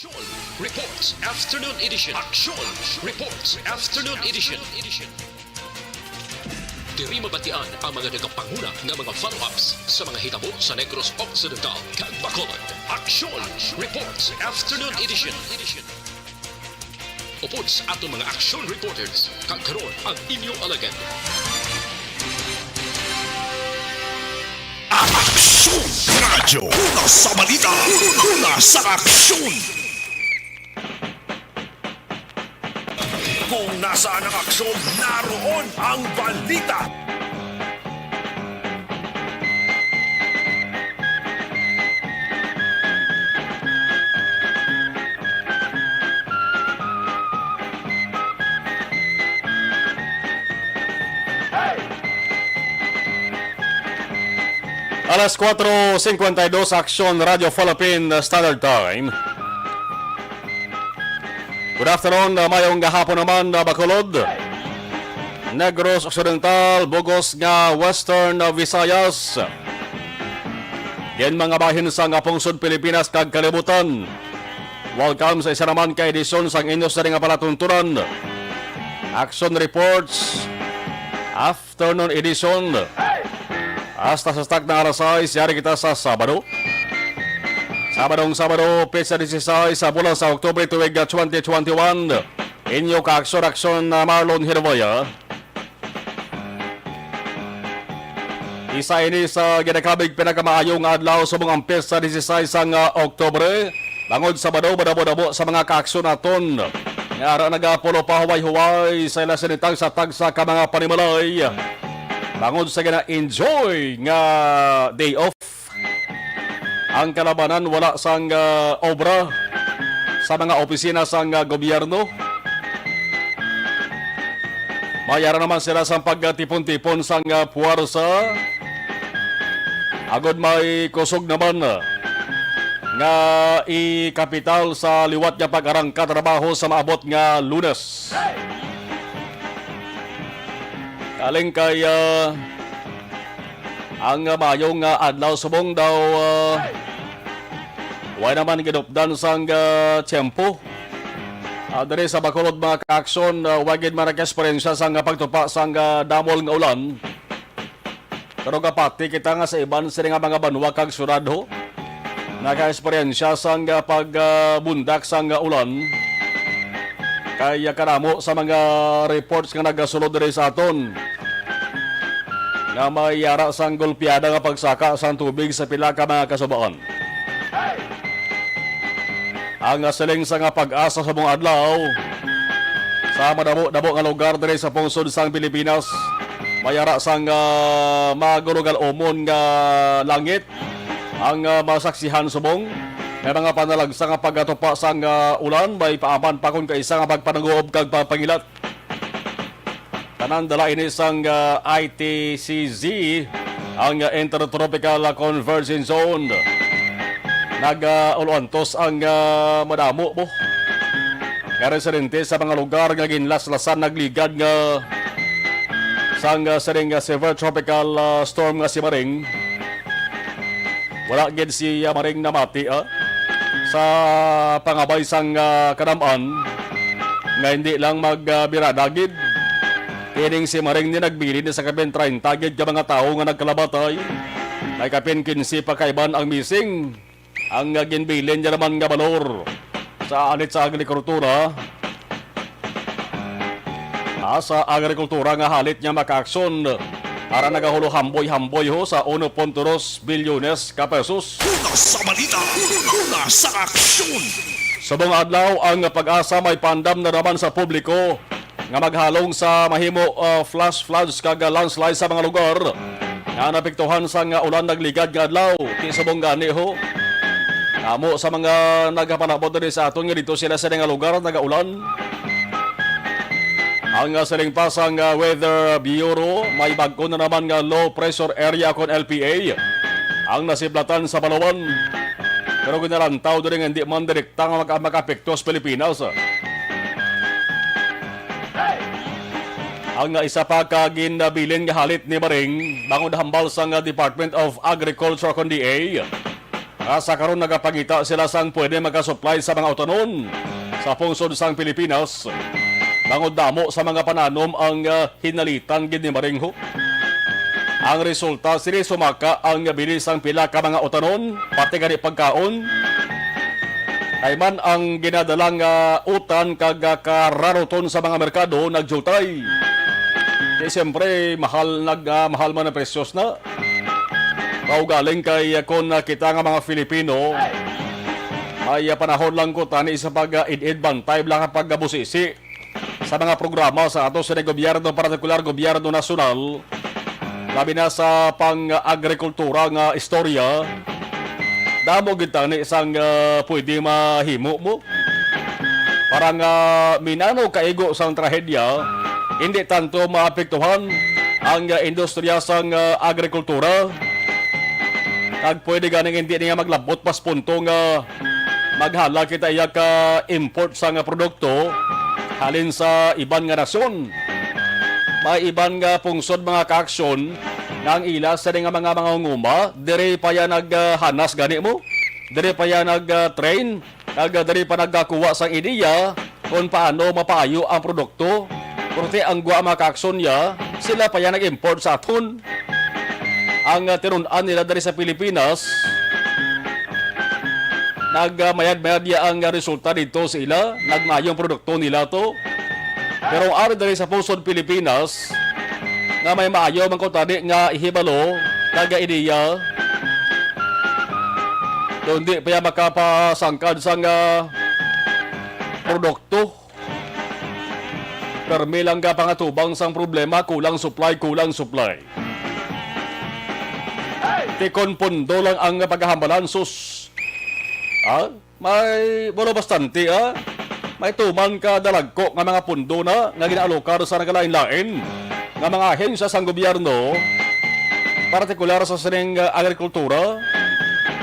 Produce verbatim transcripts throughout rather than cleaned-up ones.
Aksyon Reports Afternoon Edition. Aksyon Reports Afternoon Edition. Diri mabatian ang mga nagapanguna nga mga follow-ups sa mga hitabo sa Negros Occidental kag Bacolod. Aksyon Reports Afternoon Edition. Upod sa aton mga action reporters, kag karon ang inyo alagad. Aksyon Radyo. Una sa balita, una sa aksyon. Kung nasaan ang aksyon, naroon ang balita. Alas kuwatro singkwenta y dos, Aksyon Radyo Philippine Standard Time. Good afternoon, uh, mayong gahapon naman, uh, Bacolod, Negros Occidental, bugos nga Western, uh, Visayas. Diin mga bahin sa nga pungsod Pilipinas kag kalibutan. Welcome sa isa naman ka edisyon sang inyo sini nga palatuntunan. Action Reports, afternoon edition. Hasta sa takna alas sais, yari kita sa Sabado. Sabadong Sabado, petsa disisais sa bulan sa Oktubre, tuig, ah, twenty twenty-one. Inyo ka-aksyon-aksyon na Marlon Hirvaya. Isa ini sa ginakabig pinakamaayo nga adlaw subong ang petsa disisais sang, ah, Oktubre. Bangod Sabado, madamo-damo sa mga kaaksyon naton nga ara nagapulo pa huway-huway sa ila sini tagsa-tagsa ka mga panimalay. Bangod sa gina-enjoy nga day off, ang kalabanan wala sang, ah, obra sa mga opisina sang, ah, gobyerno. May ara naman sila sang pagtipon-tipon sang, ah, puwersa, agod may kusog naman, ah, nga ikapital sa liwat nga pag-arangka trabaho sa maabot nga Lunes. Kaling kay, ah, ang, ah, maayo nga adlaw subong daw, ah, way naman ginupdan sang, ah, tiyempo. Ah, diri sa Bacolod, mga kaaksyon, ah, way gid man nag-eksperyensya sang, ah, pagtupa sang, ah, damol nga ulan. Pero gapati kita nga sa iban sini nga mga banwa kag syudad, ho, naka-eksperyensya sang, ah, pag, ah, bundak sang, ah, ulan. Kay, ah, kadamo sa mga reports nga nagasulod diri sa aton nga may yara sang golpeada nga pagsaka sang tubig sa pila ka mga kasubaan. Ang siling sang PAGASA subong adlaw, sa madamo-damo nga lugar diri sa pungsod sang Pilipinas, may ara sang, ah, magulugal-umon nga langit ang, ah, masaksihan subong. May mga panalagsa nga pagkatupa sang, ah, ulan, may paaman pa kon kaisa nga pagpananguob kag pagpangilat. Tanan dala ini sang, ah, I T C Z, ang, ah, Intertropical Convergence Zone. Nag, ah, ulo antos ang, ah, madamo po nga residente sa mga lugar nga ginlaslasan nagligad nga sang, ah, sining, ah, severe tropical, ah, storm nga si Maring. Wala gid si, ah, Maring namati, ah, sa pangabay sang, ah, kadam-an nga hindi lang mag, ah, birada gid. Kining si Maring ni nagbilin sa kapin treinta gid ka mga tawo nga nagkalabatay. May kapin kinse pa ka iban ang missing. Ang, ah, ginbilin niya naman nga balor sa alit sa agrikultura. Ah, sa agrikultura nga halit niya makaaksyon, ara nagahulo hamboy-hamboy ho sa uno punto dos bilyones ka pesos. Una sa balita, una sa aksyon. Subong adlaw ang PAGASA may paandam na naman sa publiko nga maghalong sa mahimo, ah, flash floods kag landslide sa mga lugar nga naapektuhan sang ulan nagligad nga adlaw. Ti subong gani ho, amo sa mga nagapanabot diri sa aton nga dito sila sa nga lugar nagaulan. Ang, ah, siling pa sang, ah, Weather Bureau, may bag-o na naman nga low pressure area kon L P A ang nasiblatan sa Palawan. Pero ginalantaw diri nga hindi man direkta nga maka-, makaapekto sa Pilipinas. Ang, ah, isa pa ka ginabilin nga halit ni Maring, bangod hambal sang, ah, Department of Agriculture kon D A, nga sa karon nagapangita sila sang pwede magasupply sa mga utanon sa pungsod sang Pilipinas. Bangod damo sa mga pananom ang, ah, hinalitan gid ni Maringho. Ang resulta, sini sumaka ang bili sang pila ka mga utanon, pati gani pagkaon. Kay man ang ginadala nga utan kag, ah, kararuton sa mga merkado nagjutay. Kay siyempre, mahal nag, ah, mahal man ang presyos na. Mao galing kay, ah, kon, ah, kita nga mga Filipino, ay, ah, panahon lang ko tani sa pag, ah, id-id bantay lang ang pagkabusisi sa mga programa sa ato sa gobyerno, partikular gobyerno nasyonal, labi na sa pang-agrikultura nga istorya. Damo gid tani sang, ah, pwede mahimo mo para nga minano kaigo sang trahedya, hindi tanto maapektuhan ang, ah, industriya sang, ah, agrikultura. Kag pwede ganing hindi niya maglabot pas punto nga maghala kita iya ka import sang produkto halin sa iban nga nasyon. May iban nga pungsod, mga kaaksyon, nga ang ila sini nga mga mangunguma, diri pa ya naghanas gani mo, diri pa ya nag-train, kag diri pa nagkakuha sang ideya kon paano mapaayo ang produkto. Pero ti ang gwa, mga kaaksyon, ya, sila pa ya nag-import sa aton. Ang, ah, tinun-an nila diri sa Pilipinas, nagmayad-mayad ya ang, ah, resulta dito sa ila, nagmayong produkto nila to. Pero ang ari diri sa pusod Pilipinas, nga may maayo man ko tani nga ihibalo kag ideya, kundi pa ya makapasangkad sang, ah, produkto. Permi lang ka pangatubang sang problema, kulang supply, kulang supply. Tikon pundo lang ang paghahambalan, sus. Ha? May, wala bastante, ha? May tuman ka dalagko nga mga pundo na nga ginaalokar sa nagalain-lain nga mga ahensya sang gobyerno, partikular sa sining, ah, agrikultura.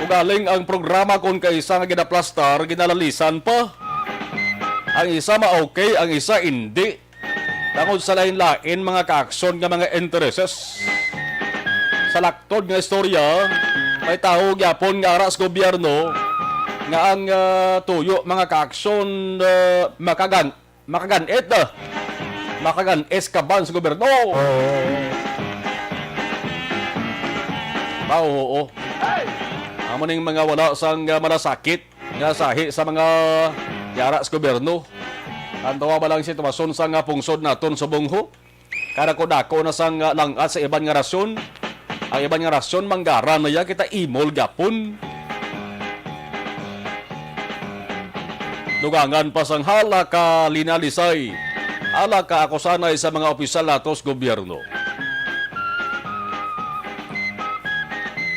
Ugaling ang programa kon kaisa nga ginaplastar, ginalalisan pa. Ang isa ma-okay, ang isa indi. Tungod sa lain-lain mga kaaksyon nga mga intereses. Sa laktod nga istorya, may tawo gyapon nga ara sa gobyerno nga ang, ah, tuyo mga kaaksyon, ah, makagan-, makagan-it, ah, makagan-is kaban sa gobyerno. Oo. Ah, oo. Amo ning mga wala sang, ah, malasakit nga sahi sa mga yara sa gobyerno. Tantawa ba lang sitwasyon sa nga pungsod naton subong ho? Kadako-dako na sang, ah, lang-at sa iban nga rasyon. Ang iban nga rasyon, manggara na ya, kita imol gapon. Dugangan pa sang hala ka linalisay, hala ka akusanay sa mga opisyal natos gobyerno.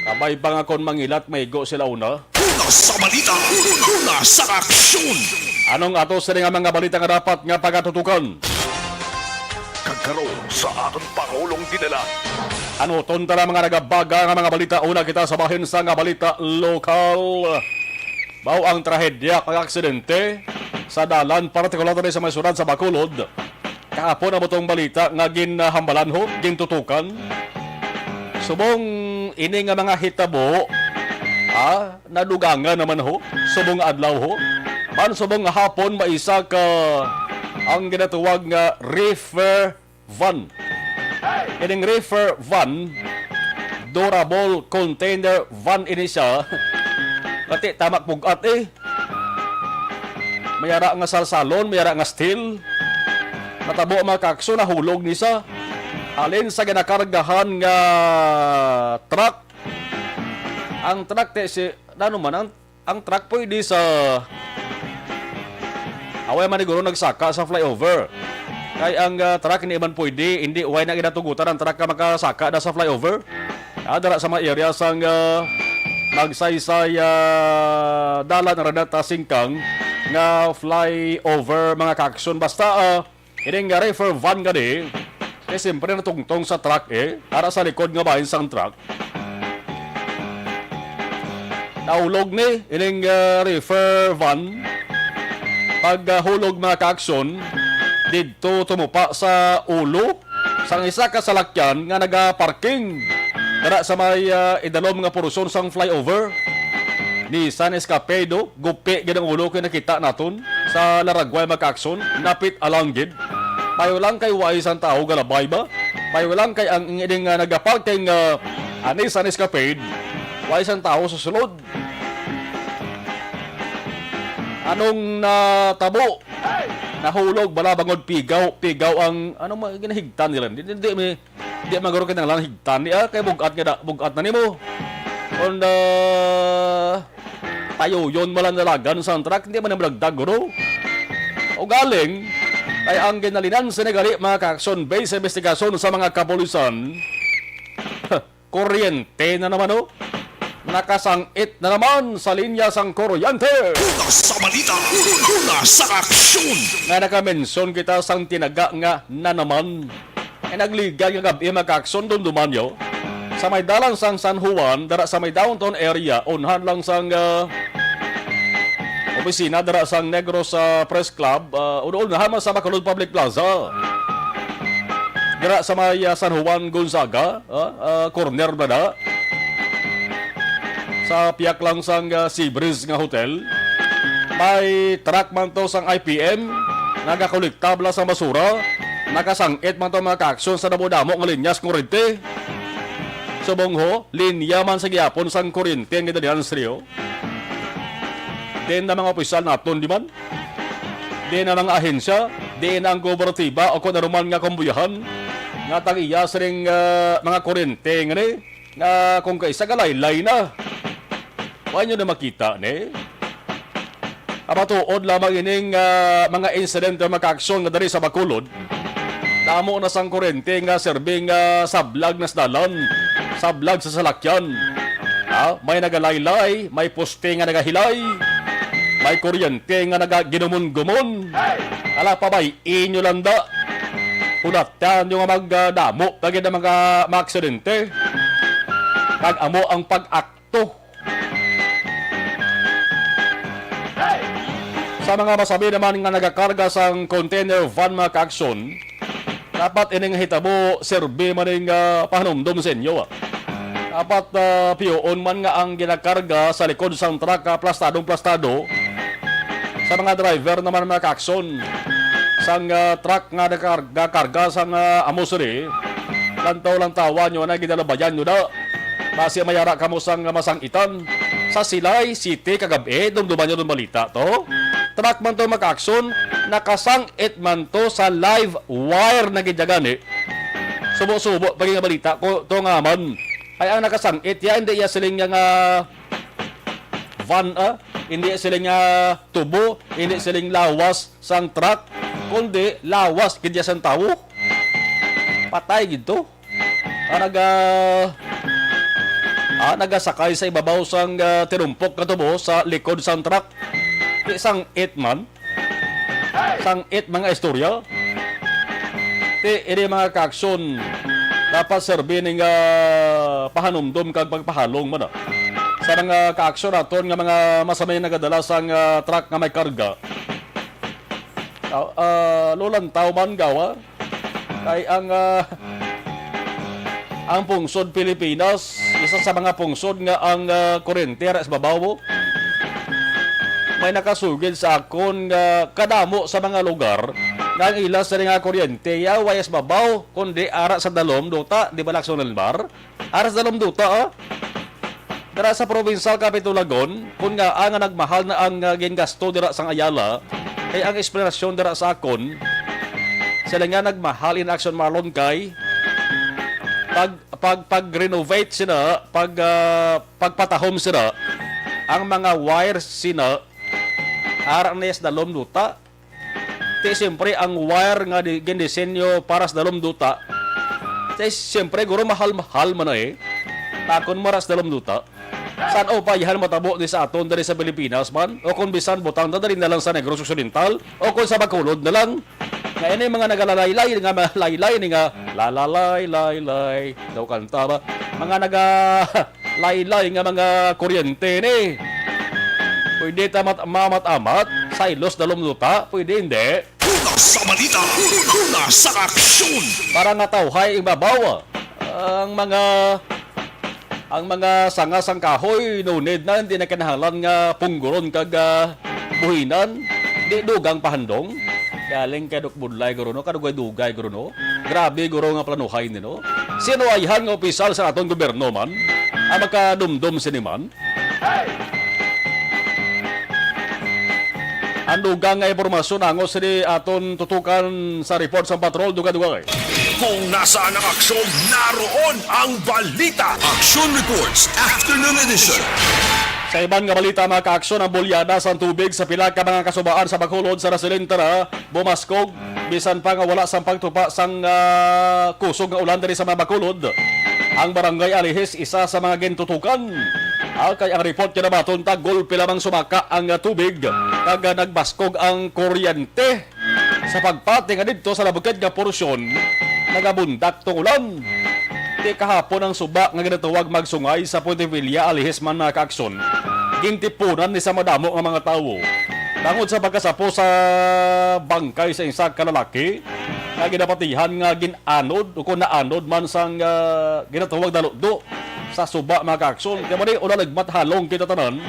Kabay pa nga kon mangilat, maigo sila una. Una sa balita, una sa aksyon. Anong ato sini nga mga balita nga dapat nga pagatutukan? Kag karon sa aton Pangulong dinala. Ano ton tara mga nagabaga nga mga balita? Una kita sa bahin sa nga balita lokal. Mao ang trahedya kag aksidente sa dalan, partikular diri sa may syudad sa Bacolod. Kahapon ang butong balita nga ginhambalan ho, gintutukan. Subong ini nga mga hitabo, ah, nadugangan naman ho, subong adlaw ho. Man subong hapon, maisa ka ang ginatuwag nga reefer van. Kining reefer van, durable container van ini siya. Kati tamak pugat eh. May ara nga salsalon, may ara nga steel. Natabo, mga kakso, nahulog ni sa halin sa ginakargahan nga truck. Ang truck te si, ano man, ang, ang truck pwede sa away man siguro nagsaka sa flyover. Kay ang, ah, truck hindi man pwede, hindi, way na ginatugutan ang truck nga makasaka na sa flyover. Ah, dara sa mga area sang, ah, Magsaysay, ah, dalan, Araneta, Singkang nga flyover, mga kaaksyon. Basta, ah, ining nga reefer van gani, eh, siyempre natungtong sa truck, eh, ara sa likod nga bahin sang truck. Naulog ni ining, ah, reefer van. Pag, ah, hulog, mga kaaksyon, didto tumupa sa ulo sang isa ka salakyan nga nagaparking dira sa may, ah, idalom nga porusyon sang flyover. Nissan Escapade, gupi gid ang ulo kay nakita naton sa Laragway, mga kaakson, napit alanggid. Payo lang kay wais ang tawo galabay ba? Payo lang kay ang ining, ah, nagaparking, ah, ah, Nissan Escapade, wais ang tawo sa sulod. Anong natabo? Nahulog bala bangod pigaw, pigaw ang, ano, mga ginahigtan nila? Di, di, di, may, di maguro kinahanglan higtan ni, ah, kay bugat nga da, bugat na nimo. Kung, ah, tayuyon mo lang nalagan sa truck, hindi man ang dagdag, guro. O galing, kay ang ginalinan sa nagali, mga kaakson, based sa investigasyon sa mga kapulisan, kuryente na naman, oh. Nakasangit na naman sa linya sang kuryente. Una sa balita, una sa aksyon. Nga nakamensyon kita sang tinaga nga na naman. Ay nagligad nga gab-i, mga kaakson, dumduman nyo. Sa may dalan sang San Juan, dara sa may downtown area, unhan lang sang, ah, opisina, dara sang Negros, ah, Press Club, ah, unahan man sa Bacolod Public Plaza. Dira sa may, ah, San Juan, Gonzaga, ah, ah, corner ba na? Sa piyak lang sang, ah, Seabreeze nga hotel. May truck man to sang I P M, nagakolekta bala sang basura, nakasangit man to, mga kaaksyon, sa damo-damo nga linyas kuryente. Subong ho, linya man sa gihapon sang kuryente ang ginalinan sa Rio. Din na mga opisyal naton, di man? Din na mga ahensya, din na ang kooperatiba o kung ano man nga kumbuyahan nga tag-iya sining, ah, mga kuryente nga ni, nga kung kaisa galaylay na. Wa nyo na makita ni? Matuod lamang ining, ah, mga insidente, mga kaaksyon, nga diri sa Bacolod. Damo na sang kuryente nga serbing, ah, sablag na sa dalan, sablag sa salakyan. Ah, may nagalaylay, may poste nga nagahilay, may kuryente nga nagaginumon-gumon. Ala, pabay-i nyo lang da. Hulatan nyo nga magdamo pa gid ang mga maaksidente. Kag amo ang pag-akto. Sa mga masabi naman nga nagakarga sang container van, mga kaaksyon, dapat ining hitabo serbi man ning, ah, pahanumdom sa inyo, ah. Dapat, ah, piyoon man nga ang ginakarga sa likod sang truck, ah, plastadong-plastado. Sa mga driver naman, mga kaaksyon, sang, ah, truck nga nakar-, gakarga sang, ah, amo sini, lantaw-lantawan nyo na, ginalabayan nyo na. Basi may ara kamo sang masangitan. Sa Silay City kagab-i, dumduman nyo tong balita to. Truck man to, mga kaaksyon, nakasangit man to sa live wire na gid gani. Subo-subo pa gid nga balita ko to nga man. Ay ang nakasangit ya, hindi ya siling nga, nga van, ah, hindi siling nga tubo, hindi siling lawas sang truck, kundi lawas gid ya sang tawo. Patay gid to. Ang naga-, ah, nagasakay sa ibabaw sang, ah, tinumpok nga tubo sa likod sang truck. Di sang it man. Sang it mga istorya. Ti, ini mga kaaksyon, dapat serbi ning, ah, pahanumdom kag pagpahalong man, ah. Sa mga kaaksyon naton nga mga masamay nagadala sang, ah, truck nga may karga. Ah, ah, lulantaw man gawa. Kay ang, ah, ang pungsod Pilipinas, isa sa mga pungsod nga ang, ah, kuryente ara sa babaw, may nakasugid sa akon nga kadamo sa mga lugar nga ang ila sa nga kuryente ya way sa babaw, kundi ara sa dalom duta, di ba, Lakson Elmar? Ara sa dalom duta, ah. Dara sa Provincial Capitol Lagon, kun ngaa nga nagmahal na ang, ah, gingasto dira sang Ayala, kay ang eksplanasyon dira sa akon, sila nga nagmahal in action, Marlon, kay pag, pag, pag-renovate sila, pag, ah, pagpatahom sila, ang mga wires sila, ara na sa dalom duta. Ti siyempre, ang wire nga di, gindisenyo para sa dalom duta, ti siyempre, guro, mahal-mahal man na eh. Takon mo ra sa dalom duta. San o pa yan matabo ni sa aton diri sa Pilipinas man? O kung bisan butang na dali na lang sa Negros Occidental, o kung sa Bacolod na lang. Nga ini mga nagalalaylay, nga malaylay, ni nga lalalay, laylay, daw kanta ba? Mga naga, laylay nga mga kuryente ni. Pwede tamat, mamat-amat, sa ilos dalom duta, pwede hindi. Una sa balita, una sa aksyon. Para nga tawhay ibabaw ang mga Ang mga sanga sang kahoy, no need na, hindi na kinahanglan nga pungguron kag, ah, buhinan. Di dugang pahandong. Galing kay Doc Budlay, guro, no? Kadugay-dugay, guro, no? Grabe, guro, nga planuhay ni, no? Sino ayhan nga opisyal sa aton gobyerno man ang makadumdom sini man? Ang dugang nga impormasyon, angos sini aton tutukan sa report sang patrol, dugay-dugay. Kung nasaan ang aksyon, naroon ang balita. Action Reports, Afternoon Edition. Sa iban nga balita, mga kaaksyon, ang bulyada sang tubig sa pila ka mga kasubaan sa Bacolod sa Rasilintara bumaskog, bisan pa nga wala sang pagtupa sang, ah, kusog nga ulan diri sa mga Bacolod. Ang barangay Alihis isa sa mga gintutukan. Ah, kay ang report kinabaton, tagulpi lamang sumaka ang, ah, tubig kag, ah, nagbaskog ang kuryente. Sa pagpati nga didto sa nabukid nga porsyon, nagabundak tong ulan. Ti kahapon ang suba nga ginatawag magsungay sa Puente Villa, Alihis man, mga kaaksyon, gintipunan ni sa madamo nga mga tawo. Tungod sa pagkasapo sa bangkay sa isa ka lalaki nga ginapatihan nga gin-anod o kung naanod man sang, ah, ginatawag na lukdo sa suba, mga kaaksyon. Kaya mo ni, ulan nagmat halong kita tanan,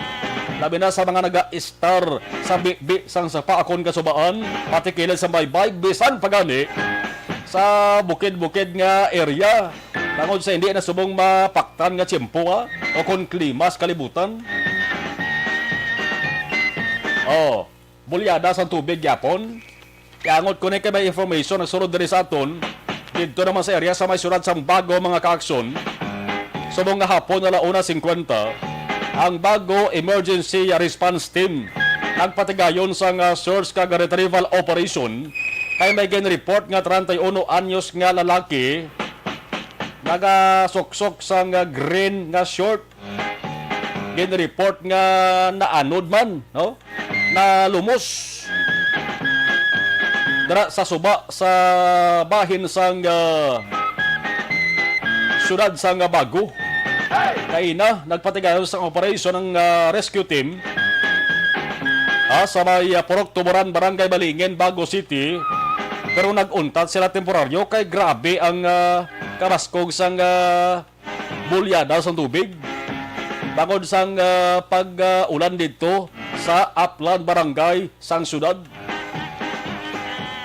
labi na sa mga naga estar sa bibi sang sapa akon kasubaan, pati kilid sang baybay, bisan pa gani sa bukid-bukid nga area, tungod sa hindi na subong mapaktan nga tiyempo, ha, o kon klima sa kalibutan. Oh, bulyada sang tubig gyapon. Iangot ko ni kay may information nagsulod diri sa aton. Didto naman sa area sa may siyudad sang Bago, mga kaaksyon, subong nga hapon, ala una singkwenta, ang Bago Emergency Response Team nagpatigayon sang, ah, search kag retrieval operation kay may gin-report nga treinta y uno anyos nga lalaki nagasuksok sang, ah, green nga short. Gin-report nga naanod man, no? Nalumos dira sa suba sa bahin sang, ah, siyudad sang Bago. Kaina, nagpatigayon sang operasyon ang, ah, rescue team, ah, sa may, ah, Purok Tuburan, Barangay Balingin, Bago City. Pero nag-untat sila temporaryo kay grabe ang, ah, kabaskog sang, ah, bulyada sang tubig bangod sang, ah, pag, ah, ulan didto sa Aplan Barangay sang siyudad.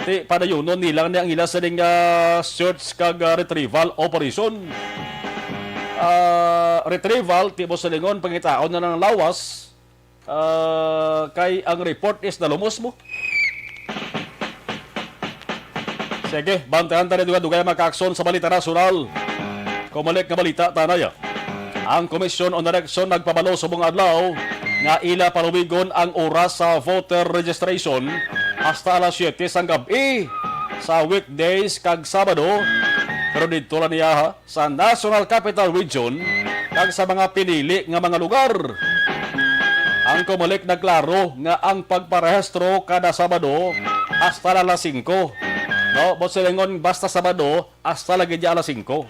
Ti, padayunon nila ni ang ila sining, ah, search kag, ah, retrieval operation. Ah, retrieval, ti mo silingon, pangitaon na ng lawas. Ah, kay ang report is nalumos mo. Sige, bantayan ta ni dugay-dugay, mga kaaksyon, sa balita nasyonal. Kumalik nga balita, tanaya. Ang Commission on Election nagpabalo subong adlaw nga ila paluwigon ang oras sa voter registration hasta alas siyete sang gab-i sa weekdays kag Sabado. Pero didto lang niya, ha, sa National Capital Region kag sa mga pinili nga mga lugar. Ang Comelec nagklaro nga ang pagparehistro kada Sabado hasta alas singko. No, buot silingon, basta Sabado, hasta lagi dya alas singko.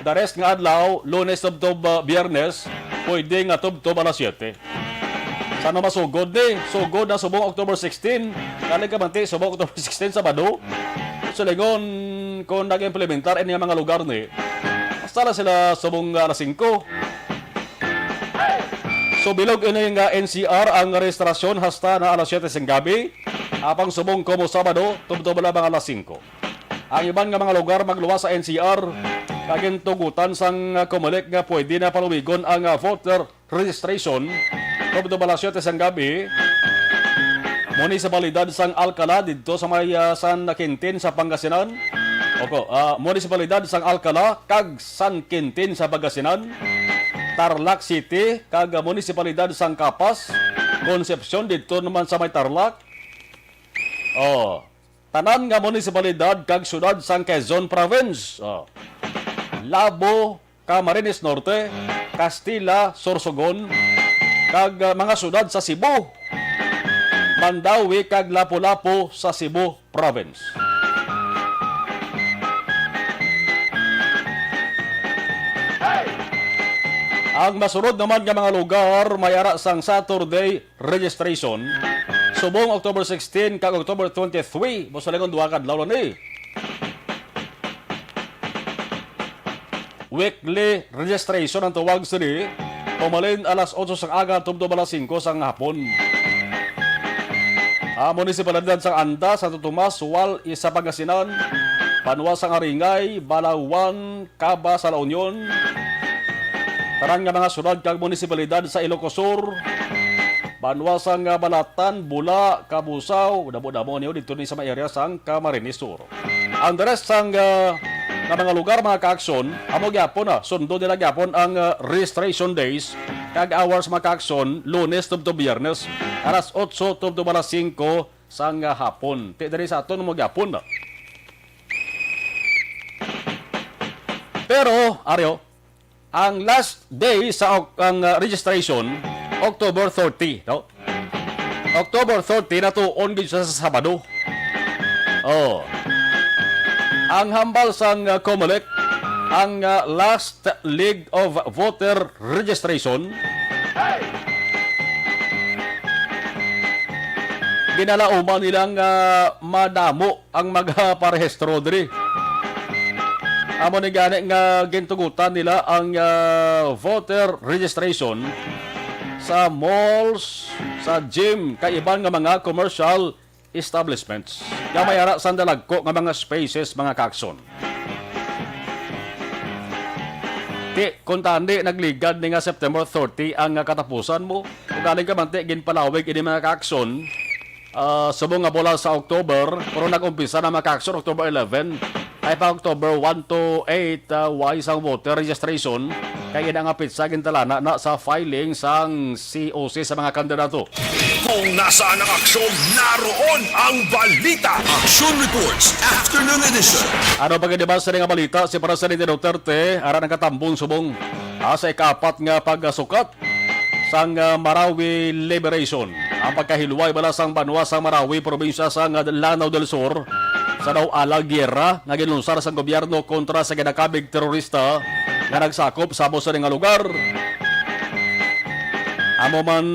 The rest nga adlaw, Lunes tubtob, ah, Biyernes, pwede nga tubtob alas siyete. Sa ano masugod ni? Sugod na subong October sixteen. Kani ka man ti, subong October sixteen, Sabado. Silingon, kung nag-implementar ini nga mga lugar ni, hasta lang sila subong, ah, alas singko. So, bilog ini nga N C R ang rehistrasyon hasta na alas siyete sing gabi. Apang subong komo Sabado, tubtob lamang alas singko. Ang iban nga mga lugar magluwas sa N C R, kag gintugutan sang Comelec nga pwede na paluwigon ang, ah, voter registration tubtob alas siyete sang gabi. Munisipalidad sang Alcala didto sa may, ah, San Quintin sa Pangasinan. Oko, ah, Munisipalidad sang Alcala kag San Quintin sa Pangasinan. Tarlac City kag, ah, Munisipalidad sang Capas, Concepcion didto naman sa may Tarlac. Oh, tanan nga munisipalidad kag syudad sang Quezon Province. Oh. Labo, Camarines Norte, Castilla, Sorsogon, kag, ah, mga syudad sa Cebu, Mandaue kag Lapu-Lapu sa Cebu Province. Ang masunod naman nga mga lugar may ara sang Saturday registration, subong October sixteen kag October twenty-three, buot silingon duha ka adlaw lang ni. Weekly registration ang tawag sini. Tumalin alas otso sang aga tubtob alas singko sang hapon. Ang munisipalidad sang Anda, Santo Tomas, Wal, isa Pangasinan, Banwa sang Aringay, Balawan, Caba sa La Union, tanan nga mga syudad kag munisipalidad sa Ilocos Sur, banwa sang, ah, Balatan, Bula, Cabusao, damo-damo niyo didto ni sa may area sang Camarines Sur. Ang the rest sang, ah, nga mga lugar, mga kaaksyon, amo gyapon, ah, sundo nila gyapon ang, ah, registration days kag hours, mga kaaksyon, Lunes tubtob Biyernes, alas otso tubtob alas singko sang, ah, hapon. Ti diri sa aton mo gyapon, ah. Pero, Aryo, ang last day sa ok-, ang, ah, registration, October thirty, no? October thirty, natuon gid siya sa Sabado. Oh. Ang hambal sang, ah, Comelec, ang, ah, last leg of voter registration, ginalauman nila nga madamo ang magaparehistro diri. Amo ni gani nga gintugutan nila ang, ah, voter registration sa malls, sa gym, kag iban nga mga commercial establishments nga may ara sang dalagko nga mga spaces, mga kaaksyon. Ti, kung tani nagligad ni nga September thirty ang, ah, katapusan mo, kung galing ka man, ti, ginpalawig ini, mga kaaksyon, ah, subong nga bulan sa October, pero nag-umpisa na, mga kaaksyon, October eleven. Ay pa October one to eight, ah, way sang voter registration, kay ina nga petsa gintalana na sa filing sang C O C sa mga kandidato. Kung nasaan ang aksyon, naroon ang balita. Action Reports, Afternoon Edition. Ano pa gid ba sa nga balita? Si Presidente Duterte ara nakatambong subong, ah, sa ikaapat nga pagsukat sang, ah, Marawi Liberation. Ang pagkahilway bala sang banwa sang Marawi, probinsya sang, ah, Lanao del Sur, sa daw ala giyera nga ginlunsar sang gobyerno kontra sa ginakabig terorista nga nagsakop sa amo sini nga lugar. Amo man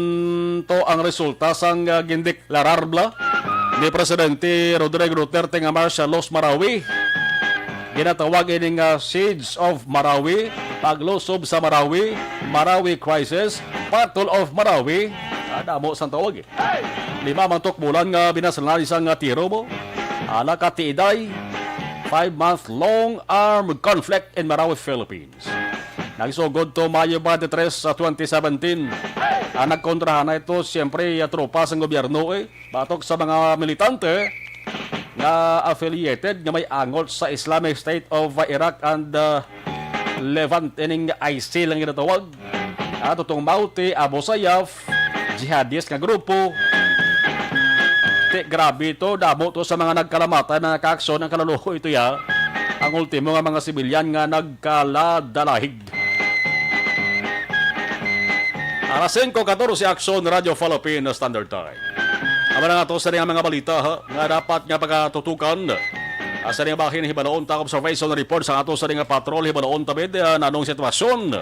to ang resulta sang, ah, gindeklarar bala ni Presidente Rodrigo Duterte nga martial law sa Marawi. Ginatawag ini nga Siege of Marawi, Paglusob sa Marawi, Marawi Crisis, Battle of Marawi. Ah, damo sang tawag, eh. Lima man to ka bulan nga binasalan sang tiro mo. Ala ka tiiday, five-month long armed conflict in Marawi, Philippines. Nagsugod to Mayo twenty-three sa twenty seventeen. Ang nagkontrahan na ito, siyempre, ah, tropa sang gobyerno, eh. Batok sa mga militante nga affiliated nga may angot sa Islamic State of Iraq and, uh, Levant, ining ISIL ang ginatawag. Ato tong Mauti, Abu Sayyaf, jihadist nga grupo. Ti, grabe to, damo to sa mga nagkalamatay, mga kaaksyon, ang kaluluoy ito ya. Ang ultimo nga mga sibilyan nga nagkaladalahig. Alas singko katorse, Aksyon, Radyo Philippine Standard Time. Amo na nga to sa nga mga balita, ha, nga dapat nga pagatutukan. Asa nga bahin hibaloon ta observation report sa ato sa nga patrol, hibaloon ta bid, ah, nanong sitwasyon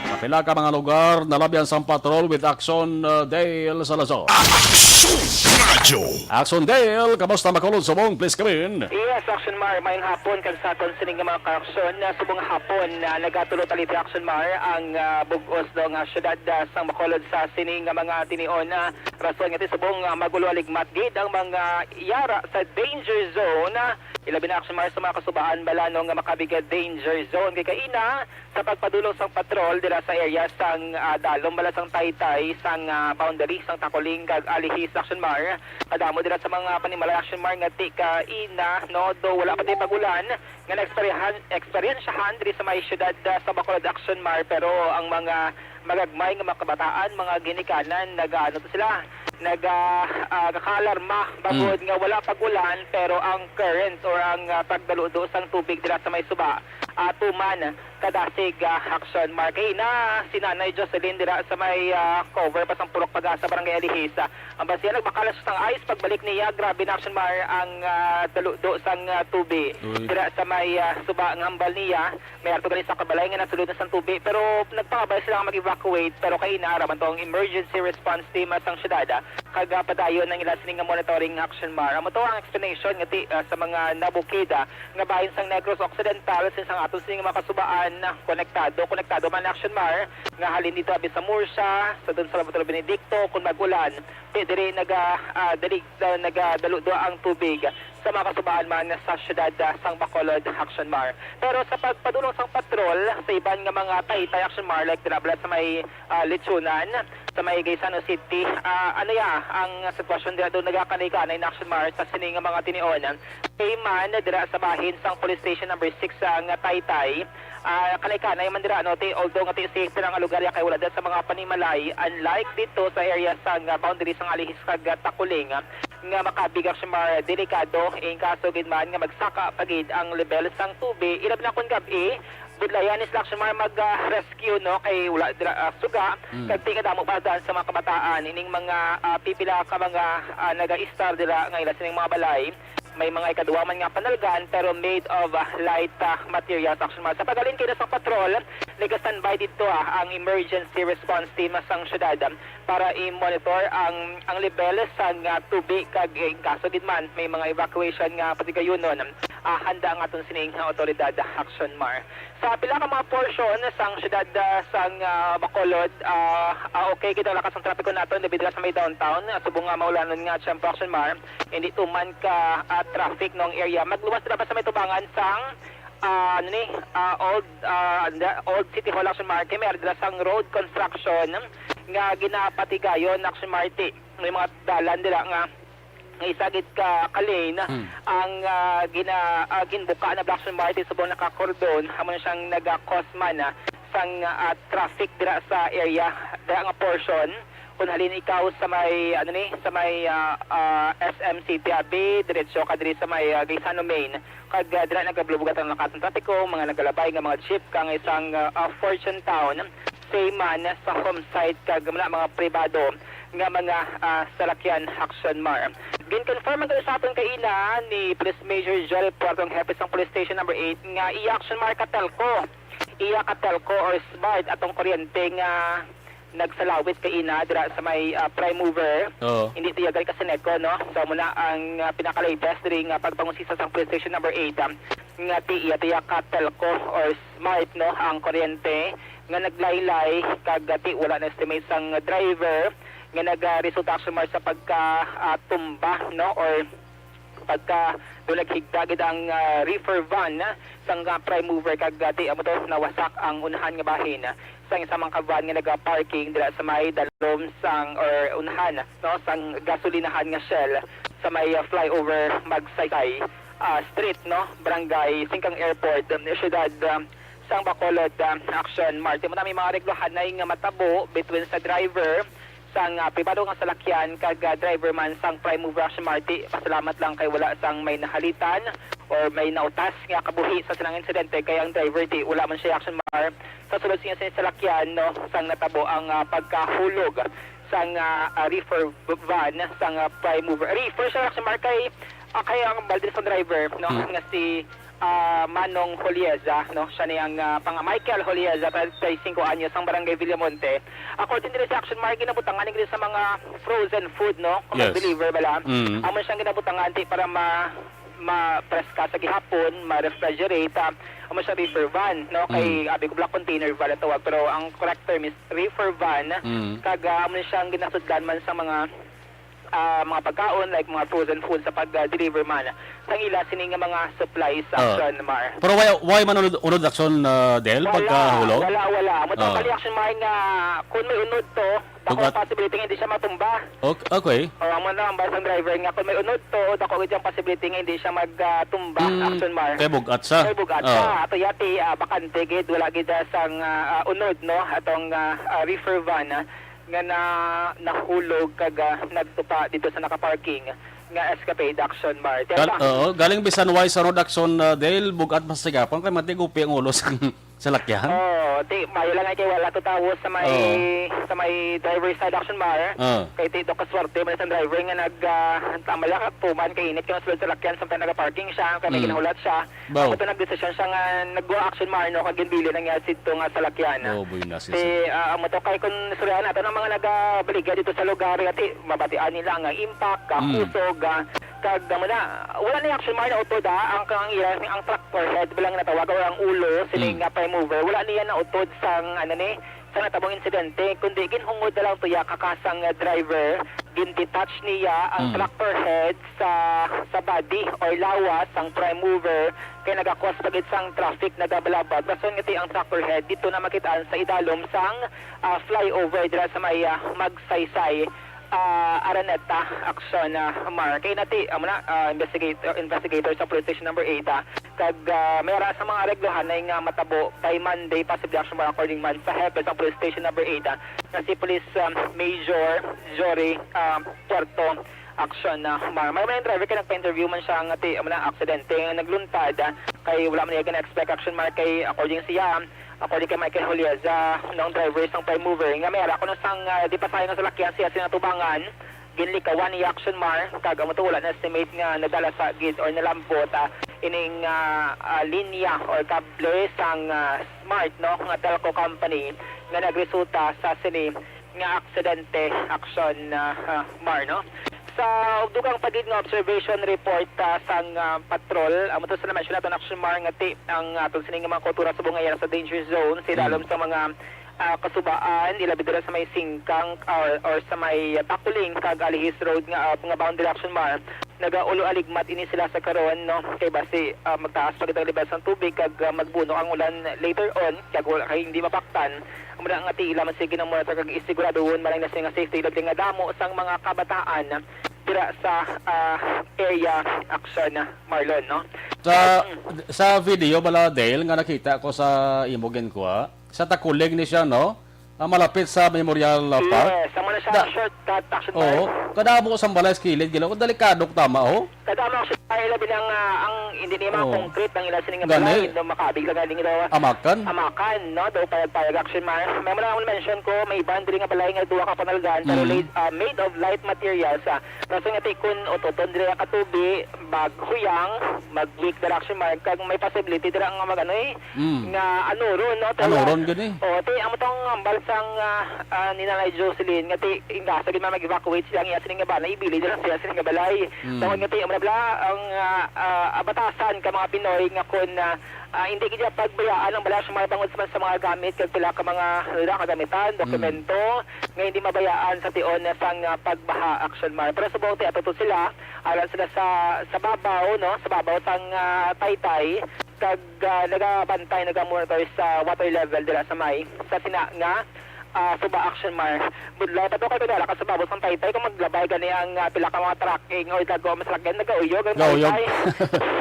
sa pila ka mga lugar nalabyan sang patrol with Aksyon, ah, Dale Salazar. Aksyon Radyo. Aksyon Dale, kamusta, Bacolod, subong? Please come in. Yes, Aksyon Mar, mayong hapon kag sa aton sini nga mga kaaksyon. Na subong hapon na nagatulo taliti, Aksyon Mar, ang, ah, bug-os do nga syudad, ah, sang Bacolod sa sini nga mga tinion. Ah, rason nga ti subong, ah, magulo aligmat gid ang mga yara sa danger zone. Ah, ilabi na, Aksyon Mar, sa mga kasubaan bala no nga makabig danger zone. Kay kaina, sa pagpadulong sang patrol dira sa area sang, ah, dalom bala sang Taytay, sang, ah, boundary sang Tacoling kag Alihis, Aksyon Mar. Kadamo dira sa mga panimalay, Aksyon Mar, nga ti kaina, no, do wala pa ti pag-ulan nga naeksperihan-, eksperyensyahan diri sa may siyudad, ah, sa Bacolod, Aksyon Mar, pero ang mga magagmay nga mga kabataan, mga ginikanan, nag-aano to sila, nag, ah, ah, kakalarma bangod Mm. nga wala pag-ulan, pero ang current or ang, ah, pagdaludo sang tubig dira sa may suba, ah, tuman kadasig, ah, Aksyon Mar. Kay na si Nanay Jocelyn dira sa may, ah, cover pa sang Purok Pag-asa, Barangay Alihis. Ah, ang basiya nagbakal sa sang ice, pagbalik niya, grabe na, Aksyon Mar, ang, ah, daludo sang, ah, tubi Uy. dira sa may, ah, suba nga hambal niya. May arto gali sa kabalay nga nasulod na sang tubi, pero nagpangabay sila nga mag-evacuate, pero kay ina ara man to ang emergency response team, ah, sang syudad, ah, kag, ah, padayon ang ila sini nga monitoring, Aksyon Mar. Amo to ang explanation nga ti, ah, sa mga nabukid, ah, nga bahin sang Negros Occidental, since ang Kung sino nga mga kasubaan, konektado, konektado man, Action Mar, nga halin dito abi sa Murcia, sa dun sa Laboratorio Benedicto, kung mag-ulan, di diri naga, ah, dalig-, ah, nagadaludwa ang tubig sa mga kasubaan man sa siyudad, ah, sang Bacolod, Action Mar. Pero sa pagpadulong sang patrol sa iban nga mga taytay, Action Mar, like dira bala sa may, ah, Lechonan, sa may Gaisano City, ah, ano ya ang sitwasyon dira doon nagakalikanay na, Action Mar, sa sini nga mga tinion? Kay man dira sa bahin sang Police Station Number Six sa nga Taytay, ah, kanay-kanay man dira, no, ti, although nga ti safe na nga lugar ya kay wala dira sa mga panimalay, unlike dito sa area sa nga boundary sa Alihis kag, ah, Takuling, ah, nga makabig, Action Mar, delikado in kaso gid man nga magsaka pa gid ang level sang tubig, ilabi na kon gab-i, budlayan ni sila, Action Mar, mag, ah, rescue, no, kay wala dira, ah, suga, Mm. kag ti kadamo pa daan sa mga kabataan ining mga, ah, pipila ka mga, ah, nagaistar dira nga ila sining mga balay. May mga ikaduha man nga panalgan, pero made of, ah, light, ah, materials, Action Mar. Sa paghalin kini sa patrol, nag-standby dito, ah, ang emergency response team sang syudad, ah, para i-monitor ang, ang level sang, ah, tubig kag, eh, kaso gid man may mga evacuation nga patigayunon, ah, handa ang aton sining nga awtoridad, Action Mar. Sa pila ka mga portion sang syudad, ah, sang, ah, Bacolod, ah, ah, okay gid ang lakas ng trapiko naton, debido na sa may downtown, ah, subong nga maulanon nga tiyempo, Action Mar, hindi tuman ka, ah, traffic nung area. Magluwas na ba sa may tubangan sang, ah, ano ni, ah, old, ah, the old City Hall, Action Mar, kay may dira sang road construction nga ginapatigayon, Action Mar, ti may mga dalan dira nga nga isa gid ka, ka lane Mm. ang, ah, gina-, ah, ginbuka na, Blackson Martin, subong nakakordon, amo na siyang nagakos man, ah, sang, ah, traffic dira sa area, dira nga portion. Kung halin ikaw sa may, ano ni, sa may, ah, ah, S M City, abi, diretso ka diri sa may, ah, Gaisano Main, kag, ah, dira nagablubugat ang lakas ng trapiko, mga nagalabay nga mga jeep kang isang, ah, ah, Fortune Town, same man sa home site kag mga, mga pribado nga mga, ah, salakyan, Action Mar. Gin-confirm man gani sa aton kaina ni Police Major Jory Puerto, ang hepe sang Police Station Number Eight, nga iya, Action Mar, ka telco. Iya ka telco or smart atong kuryente nga nagsalawit kaina dira sa may, ah, Prime Mover. Oo. Hindi tiyagal ka Seneco, no? So, muna ang, ah, pinaka-latest diri nga pagpangusisa sang Police Station Number Eight, ah, nga ti-, iya tiya ka telco or smart, no, ang kuryente nga naglaylay kag, ah, ti wala na estimate sang driver nga nagaresulta, Action Mar, sa pagka, ah, tumba, no, or pagka do naghigda gid ang, ah, reefer van, ah, sang, ah, Prime Mover kag, ah, ti amo to, nawasak ang unahan nga bahin, ah, sang isa man ka van nga nagaparking dira sa may dalom sang, or unahan, no, sang gasolinahan nga Shell sa may, ah, flyover Magsaysay, ah, Street, no, Barangay Singkang Airport, um, siyudad, um, sang Bacolod, um, Action Mar. Ti amo na may mga reglohanay nga matabo between sa driver sang, ah, pribado nga salakyan kag, ah, driver man sang Prime Mover, Action Mar. Ti pasalamat lang kay wala sang may nahalitan or may nautas nga kabuhi sa sinang insidente, kay ang driver ti wala man siya, Action Mar. Sa sulod siya sa salakyan, no, sang natabo ang, ah, pagkahulog sang, ah, ah, reefer van sang, ah, Prime Mover. Reefer siya, Action Mar, kay, ah, kay ang balde sa driver, no, Mm. nga si, ah, Manong Holieza, no? Siya ni ang, ah, pang Michael Holieza, treinta y cinco anyos, ang barangay Villamonte. According diri sa, Action Mar, ginabutangan ni sa mga frozen food, no? Kung Yes. mag-deliver bala. Mm. Amo siyang ginabutangan, ti, para ma-, ma-preska sa gihapon, ma-refrigerate, ah, amo siya reefer van, no? Kay Mm. abi ko bala container van ang tawag, pero ang correct term is reefer van. Mm. Kag, ah, amo siyang ginasudlan man sa mga ah, mga pagkaon, like mga frozen food sa pag-deliver man sang ila sini nga mga supplies sa Oh. Action Mar. Pero why, why man unod, unod, Action, ah, Del, Wala, pagkahulog? wala, wala. Amo to Oh. ang kali, Action Mar, nga kung may unod to, dako Bugat. ang possibility nga hindi siya matumba. Ok-, okay. O, amo na ang basang driver nga kung may unod to, dako gid ang possibility nga hindi siya mag, ah, tumba, Mm, Action Mar. kay bugat siya. Kay bugat Oh. siya. Ato yati, ah, bakante gid, wala gid, ah, sang, ah, ah, unod, no? Atong, ah, ah, reefer van, ah, nga na, nahulog kag, ah, nagtupa dito sa nakaparking nga escapade, Action Mar. Gal-, Tiyempo. Oo, galing bisan why sa road, Action, ah, Dale, bugat masigapon kay matigupi ang ulo sa salakyan. Oo, ti, maayo lang ay kay wala to tawo sa may, Oo. sa may driver's side, Action Mar. Oo. Kay ti, do kaswerte man sa driver nga nag, ah, tambal ka tuman kay init kay masulod sa salakyan samtang nagaparking siya, kay may Mm. ginahulat siya. Baw. Ako to nagdesisyon siya nga nagwa, Action Mar, no, kag ginbilin ang iya sidto nga salakyan. Oh, buenas, Si, yes, sir. ah, amo to kay kung istoryahan nato ang mga nagabaligya dito sa lugar, ati, mabatian nila nga impact, Mm. kakusog, ah, Kag amo na, wala ni Action Mar nautod, ah, ang, ang ira, ang tractor head ba lang natawag or ang ulo sini Mm. nga prime mover, wala niya nautod sang, ano ni, sa natabong insidente, kundi ginhungod na lang tuya ka kasang, ah, driver, gin-detach niya ang Mm. tractor head sa, sa body or lawas sang prime mover, kay nagakos pa gid sang traffic, nagabalabag. Rason nga ti ang tractor head dito na makitaan sa idalom sang, ah, flyover dira sa may, ah, Magsaysay, ah, Araneta, Action, ah, Mar. Kay nati, amo na, ah, investigator, investigator sa Police Station Number Eight, ah, kag, ah, may ara sa mga areglohanay nga matabo by Monday, possibly, Action Mar, according man sa hepe sa Police Station Number Eight, ah, nga si Police, um, Major Jory, um, Puerto, Action, ah, Mar. May mga driver kay nagpa-interview man siya nga ti, amo na, aksidente nga nagluntad, ah, kay wala man niya gina-expect, Action Mar, kay according siya, according kay Michael Julieza, noong driver sang prime mover, nga may ara kuno sang, ah, di pasahe nga salakyan siya sinatubangan, ginlikawan ni Action Mar, kag amo to wala na estimate nga nadala sa gid or nalambot, ah, ining, ah, ah, linya or kable sang, ah, Smart, no, nga telco company nga nagresulta sa sini nga aksidente, Action, ah, ah, Mar, no? Sa dugang pa gid nga observation report, ah, sang, ah, patrol, amo to sa na-mention naton, Action Mar, nga ti ang aton sining nga mga kultura subong nga yara sa danger zone, sa Mm. idalom sa mga, ah, kasubaan, ilabi dira sa may Singkang or, or sa may Bakuling kag Alihis Road nga, ah, nga boundary, Action Mar, nagaulo-aligmat ini sila sa karon, no? Kay basi, ah, magtaas pa gid ang lebel sang tubig kag, ah, magbuno ang ulan later on, kag wala kay hindi mapaktan. Amo na nga ti ila man sige nang monitor kag isiguraduhon man ang nasa nga safety, labi nga damo sang mga kabataan dira sa, ah, area, Action, Marlon, no? Sa, Mm. sa video bala, Dale, nga nakita ko sa imo ginkuha, sa Takuling ni siya, no? Ah, malapit sa Memorial, ah, Park. Yes, amo na siya Da-, ang shortcut, Action oo, Marlon. Kadamo sang balay sa kilid, gila. Kung delikado tama, oh. Kadamo, Action Marlon, labi na nga ang hindi niya mga Oo. concrete ang ila sining nga Gani. balay, no, makabig lang galing daw. Amakan? Amakan, no? Daw payag-payag, Action Marlon. May mo lang mention ko, may iban diri nga balay nga duha ka panalgan, pero Mm. laid, ah, made of light materials, ah. Rason nga ti kun ututon diri ang katubi, maghuyang, mag-leak dira, Action Marlon, kag may possibility dira nga mag, ano, eh, Mm. nga anuron, no? Pero, Anuron gani. Oh, ti, amo tong hambal sang, ah, ah, ni Nanay Jocelyn, nga ti, ingasa gid man mag-evacuate sila, nga iya sini nga balay, ibili dira siya sini nga balay. Mm. Tungod nga ti, amo na bala ang, ah, ah, batasan ka mga Pinoy nga kun, ah, ah, hindi gid niya pagbayaan ang balay sa mga bangod man sa mga gamit, kag pila ka mga, ano na, kagamitan, Mm. dokumento, nga hindi mabayaan sa tion sang, ah, pagbaha, Action Marlon. Pero subong ti, atuto sila, alang sila sa, sa babaw, no? Sa babaw sang, ah, taytay, kag, ah, nagabantay, nagamonitor sa water level dira sa may, sa sina nga, ah, suba, Action Marlon. Budlay pa to kay kadala ka sa babaw sang taytay kung maglabay gani ang, ah, pila ka mga trucking or dagko ang masalakyan, nagauyog ang Gauyog. taytay.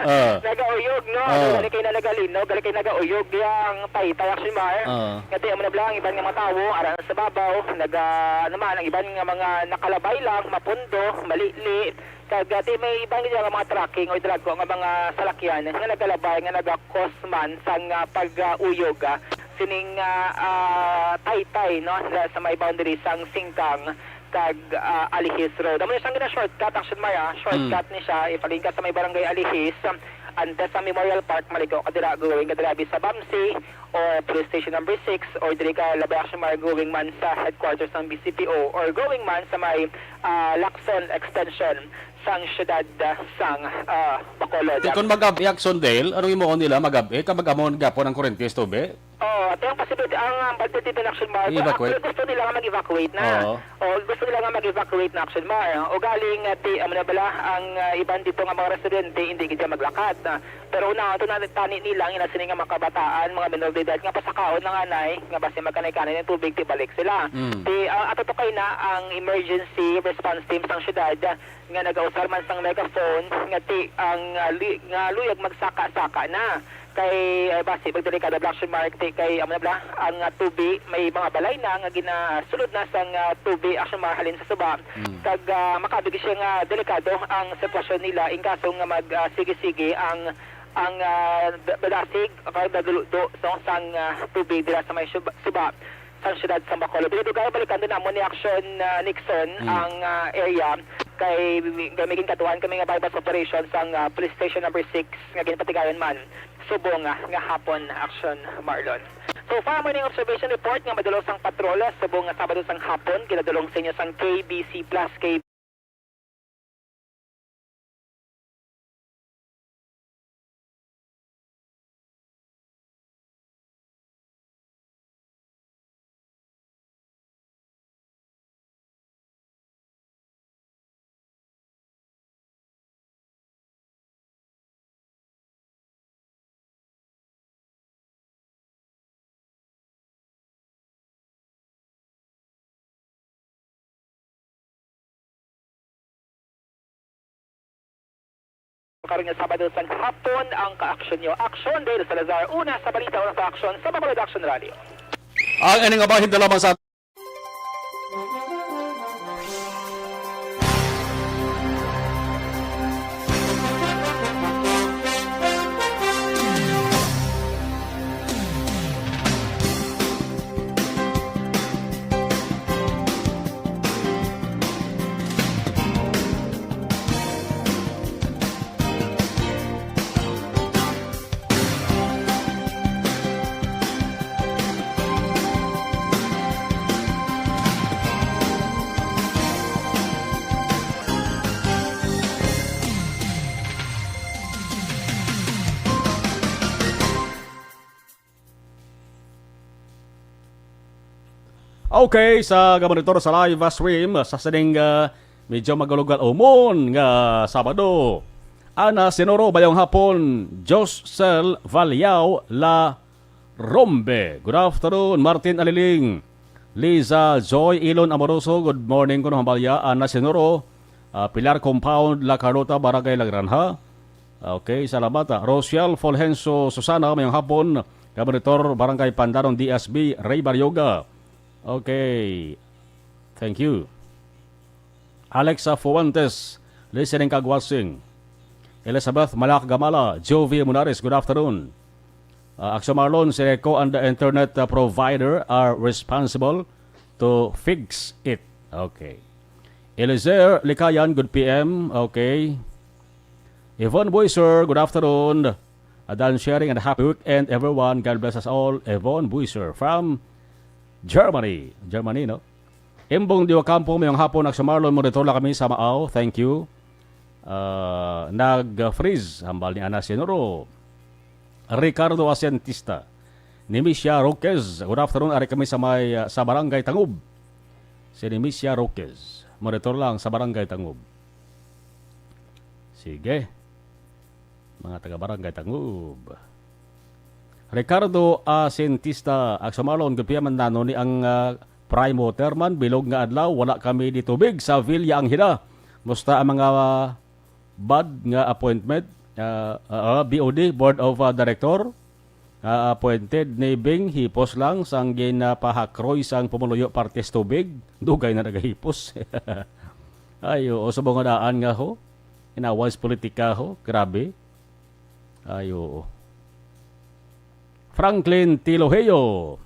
Ah. Nagauyog, no? Ano, Ah. gani kay na nagalinog, gani kay nagauyog ang taytay, Action Marlon. Ah. Kati amo na bala ang iban nga mga tawo, aran sa babaw, naga, ano man, ang iban nga mga nakalabay lang, mapundo, malili, kag, ah, ti may iban gid nga mga trucking or dagko nga mga salakyan nga nagalabay nga nagakos man sang, ah, pag, ah, uyog, ah, sining, ah, ah, taytay, no, sa, sa may boundary sang Singkang kag, ah, Alihis Road. Amo na siyang gina-shortcut, Action Marlon, ah. Shortcut Mm. ni siya, if halin ka sa may barangay Alihis, um, antes sa Memorial Park, maligo ka dira, going ka dira, abi sa Bamsi, or Police Station Number Six, or diri ka labay, Action Marlon, going man sa headquarters ng B C P O, or going man sa may, ah, Lacson Extension sang siyudad, ah, sang, ah, Bacolod. Di kon mag-ab-i, Action Dale, anong imuon nila? Mag-ab-i ka, mag-amon gapon ang kurente, tubi? Oh, ate, ang possibility, ang, ah, budget dito na, Action Marlon, I-evacuate? Actually, gusto nila nga mag-evacuate na. Oo. Oh, gusto nila nga mag-evacuate na, Action Marlon. O galing, ah, ti, amo na bala, ang, ah, iban dito nga mga residente, hindi gid maglakad na. Pero una, ito na, tani nila, ang ina sini nga mga kabataan, mga minor de edad, nga pasakaon na nga, nay, nga basi magkanay-kanay ng tubig, ti balik sila. Mm. Ti, ah, ato to kay na ang emergency response team sang syudad, ah, nga nagausar man sang megaphone, nga ti, ang, ah, li-, nga luyag magsaka-saka na. Kay, eh, basi, pag delikado, Action Marlon, ti, kay, amo na bala, ang, ah, tubi, may mga balay na nga ginasulod na sang, ah, tubi, Action Marlon, halin sa suba. Mm. Kag, ah, makabig siya nga delikado ang sitwasyon nila in kaso nga mag, ah, sige-sige ang, ang, ah, da-, badasig o kay dadulo-do, no, sang, ah, tubi dira sa may suba, suba sang syudad sang Bacolod. Pero dugay, balikan din namon ni Action, ah, Nixon, Mm. ang, ah, area kay, kay may ginkatuan kami nga buy-bust operation sang, ah, Police Station Number Six nga ginpatigayon man subong, ah, nga hapon, Action Marlon. So far, mo ning observation report nga madulong sang patrol, ah, subong nga Sabado sang hapon, ginadulong sa inyo sang K B C Plus K Karon nga Sabado sang hapon ang ka-aksyon nyo. Aksyon, Dale Salazar, una sa balita, una sa aksyon sa Bacolod Action Radio. Ang ining bahin na lamang sa Okay, sa gamonitor sa live stream, sa sining, ah, medyo magulogal umon nga Sabado. Ana Sinoro, mayong hapon, Josel Valiao La Rombe. Good afternoon, Martin Aliling. Liza Joy Ilon Amoroso, good morning kuno, hambalya. Ana Sinoro, ah, Pilar Compound, La Carlota, Barangay La Granja. Okay, salamat, ah. Rosiel Fulgencio Susana, mayong hapon. Gamonitor, Barangay Pandanon, D S B, Ray Baryoga. Okay. Thank you. Alexa Fuentes, listening kag watching. Elizabeth Malak Gamala, Jovi Munares, good afternoon. Uh, Axel Marlon, Seneco and the internet, uh, provider are responsible to fix it. Okay. Eliezer Likayan, good P M. Okay. Yvonne Boyser, good afternoon. Uh, done sharing and happy weekend, everyone. God bless us all. Yvonne Boyser from Germany. Germany, no? Imbong Diwacampo, mayong hapon, Axel Marlon, monitor lang kami sa Maaw. Thank you. Ah, nag-freeze, hambal ni Ana Sinuro. Ricardo Asientista. Nemisia Roquez, good afternoon, ari kami sa may, ah, sa Barangay Tangub. Si Nemisia Roquez, monitor lang sa Barangay Tangub. Sige. Mga taga Barangay Tangub. Ricardo Asientista, Axel Marlon, good P M, nano ni ang, ah, Prime Water man, bilog nga adlaw, wala kami di tubig sa Villa Angela. Musta ang mga, ah, bad nga appointment? Ah, ah, ah, B O D, Board of, ah, Director, ah, appointed ni Bing, hipos lang sang ginapahakroy sang pumuluyo partes tubig. Dugay na nagahipos. Ay, oo, subong nga daan nga ho. Inawas politika ho. Grabe. Ay, oo. Franklin Tilogeo.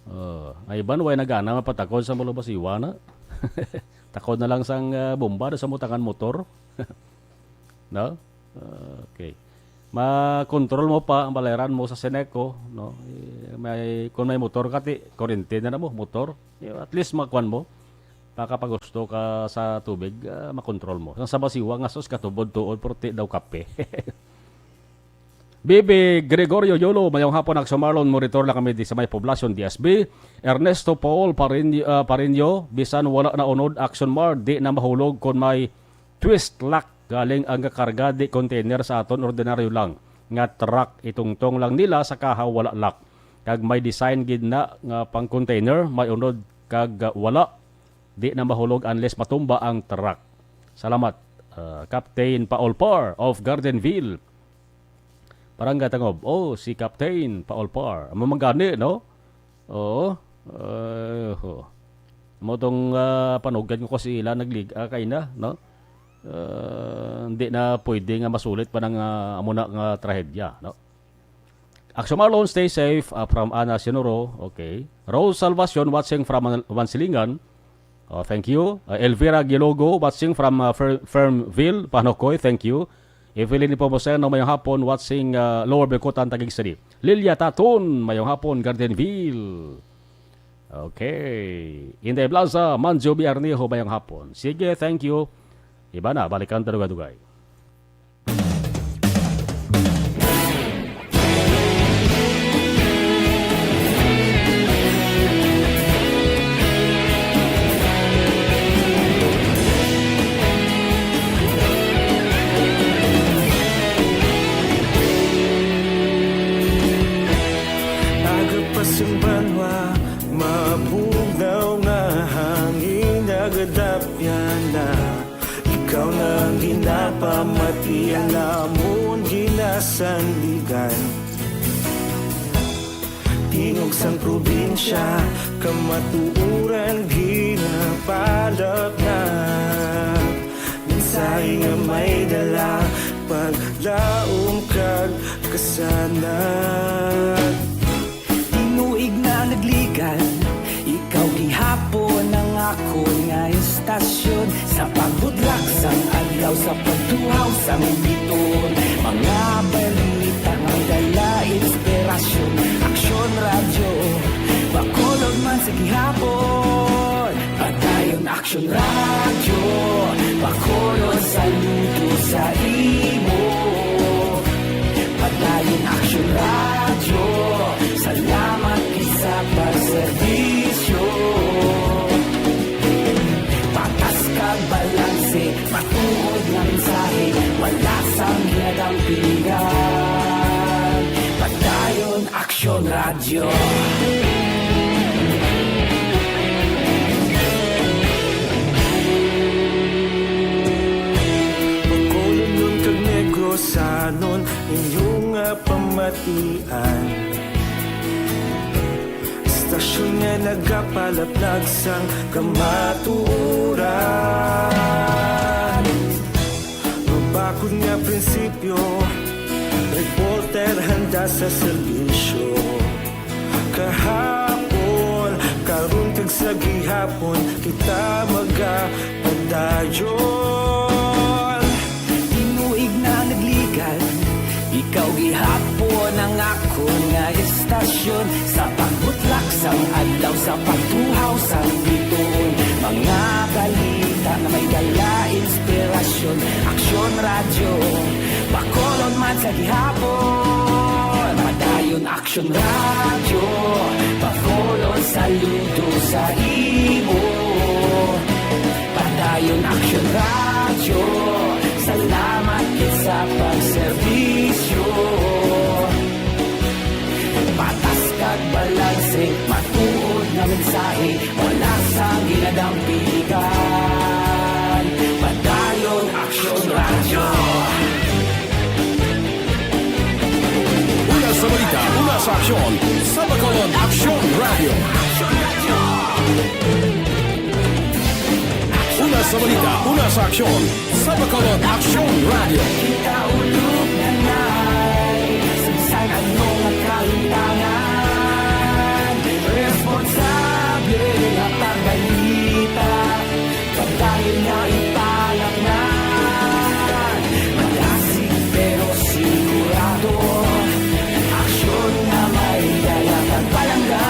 Oh, ay, iban, way na gana mapatakod sa Malubasiwa na. Takod na lang sang, ah, bomba sa mutangan motor. No? Okay. Makontrol mo pa ang balayran mo sa Seneco, no? Eh, may, kung may motor ka, ti, kuryente na na mo, motor. Eh, at least, makuan mo. Makapagusto ka sa tubig, ah, makontrol mo. Ang sa Basiwa nga sus, katubod-tuod, puti daw kape. Bibi Gregorio Yolo, mayong hapon, Axel Marlon, monitor lang kami di sa may poblasyon, D S B. Ernesto Paul Parin-, ah, Parinyo, bisan wala na unod, Action Mar, di na mahulog kon may twist lock galing ang karga, di container sa aton, ordinaryo lang nga truck, itungtong lang nila sa kaha, wala lock. Kag may design gid na nga pang container, may unod kag, ah, wala, di na mahulog unless matumba ang truck. Salamat, ah, Captain Paul Par of Gardenville. Barangay Tangob. Oh, si Captain Paul Par. Amo man gani, no? Oo. Eh, ho. Amo tong, ah, panugan ko kasi ila naglig-, ah, kay na, no? Ah, hindi na pwede nga masulit pa ng, ah, amo na nga trahedya, no? Axel Marlon, stay safe, ah, from Ana Sinuro. Okay. Rose Salvacion watching from Mansilingan. Oh, thank you. Uh, Elvira Gilogo, watching from, uh, Fer-, Fernville, Panocoy, thank you. Evelyn Nepomuceno, mayong hapon, watching, uh, Lower Bicutan, Taguig City. Lilia Taton, mayong hapon, Gardenville. Okay. Inday Blaza, Manjo Biarnejo, mayong hapon. Sige, thank you. Iba na, balikan ta dugay-dugay. Aga pa sing banwa, mabugnaw nga hangin, nagadapyan na. Ikaw na ang Iya namon ginasandigan. Tingog sang probinsya, kamatuoran ginapalapnag. Mensahe nga may dala, paglaom kag kasanag. Tinuig na nagligan, ikaw gihapon ang akon nga istasyon. Sa pagbudlak sang adlaw, sa pagtuhaw sang bituon, mga balita nga dala inspirasyon. Aksyon Radyo, Bacolod man sa gihapon. Padayon Aksyon Radyo, Bacolod saludo sa imo. Padayon Aksyon Radyo, salamat gid sa pagserbisyo. Patas kag balanse, matuod nga mensahe, wala sang ginadampigan. Padayon Aksyon Radyo. Bacolodnon kag Negrosanon, inyo nga pamatian. Istasyon nga nagapalapnag sang kamatuoran. Mabakod nga prinsipyo, reporter handa sa serbisyo. Kahapon, karon kag sa gihapon, kita magapadayon. Tinuig na nagligan, ikaw gihapon ang akon nga istasyon. Sa pagbutlak sang adlaw, sa pagtuhaw sang bituon, mga balita nga may dala inspirasyon. Aksyon Radyo, Bacolod man sa gihapon. Padayon Aksyon Radyo, Bacolod saludo sa imo. Padayon Aksyon Radyo, salamat gid sa pagserbisyo. Patas kag balanse, matuod nga mensahe, wala sang ginadampigan. Padayon Aksyon Radyo. Una sa balita, una sa aksyon, sa Bacolod Aksyon Radyo. Una sa balita, una sa aksyon, sa Bacolod Aksyon Radyo. Kita ulog na nay, sa bisan ano nga kahintangan, responsable nga pagbalita, padayon nga ipalatnan. Malasig pero sigurado, aksyon nga may dala kag palangga.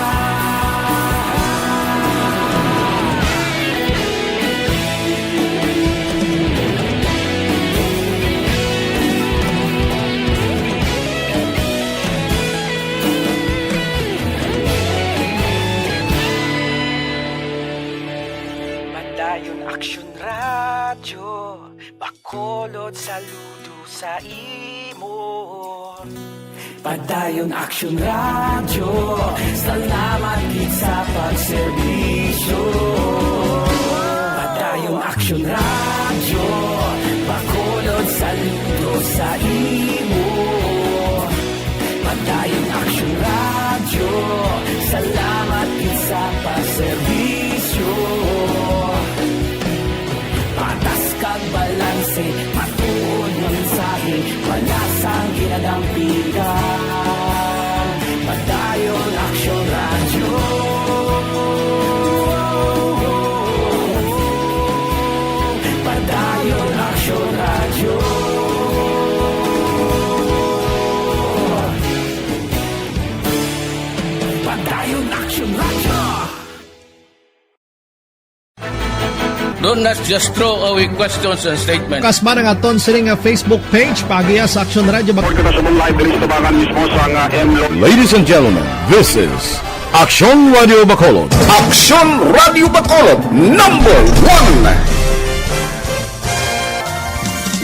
Padayon Aksyon Radyo, Bacolod saludo sa imo. Padayon Aksyon Radyo, salamat gid sa pagserbisyo. Padayon Aksyon Radyo, Bacolod saludo sa imo. Padayon Aksyon Radyo, salamat gid sa pagserbisyo. Patas kag balanse, matuod nga mensahe, wala sang ginadampigan. Padayon Aksyon Radyo. Padayon Aksyon Radyo. Padayon Aksyon Radyo. Do not just throw away questions and statements. Kasba na nga ton sini nga Facebook page, paagiya sa Aksyon Radyo Bak- Report kita sa live diri sa Tabangan mismo sa nga M Lo- Ladies and gentlemen, this is Aksyon Radio Bacolod. Aksyon Radio Bacolod, number one.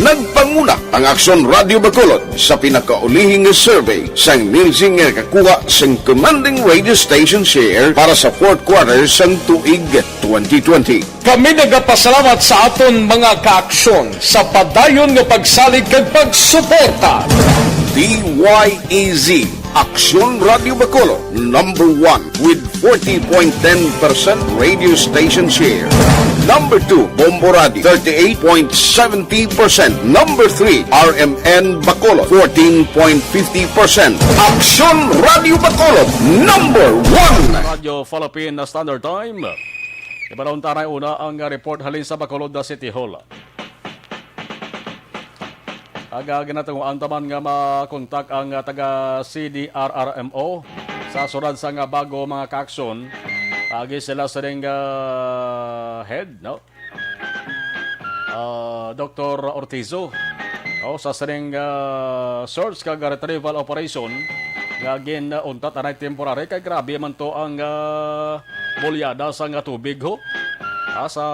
Nagpanguna ang Aksyon Radio Bacolod sa pinakaulihi nga survey sang Nielsen nga nakakuha sang commanding radio station share para sa fourth quarter sang tuig twenty twenty. Kami nagapasalamat sa aton mga kaaksyon sa padayon nga pagsalig kag pagsuporta. D Y E Z, Aksyon Radio Bacolod, number one with forty point ten percent radio station share. Number two, Bombo Radio, thirty-eight point seventy percent. Number three, R M N Bacolod, fourteen point fifty percent. Aksyon Radio Bacolod, number one. Radio Philippine Standard Time. Ibalon ta na una ang report halin sa Bacolod City Hall. Aga ginatunguan taman nga makontak ang, ah, taga C D R R M O sa sulod sang, ah, Bago, mga kaaksyon. Agi sila sining, ah, head, no? Ah, Doktor Ortizo. O, sa sining, ah, search kag retrieval operation nga gin-untat anay temporary kay grabe man to ang, ah, bulyada sang tubig, ho. Ah, sa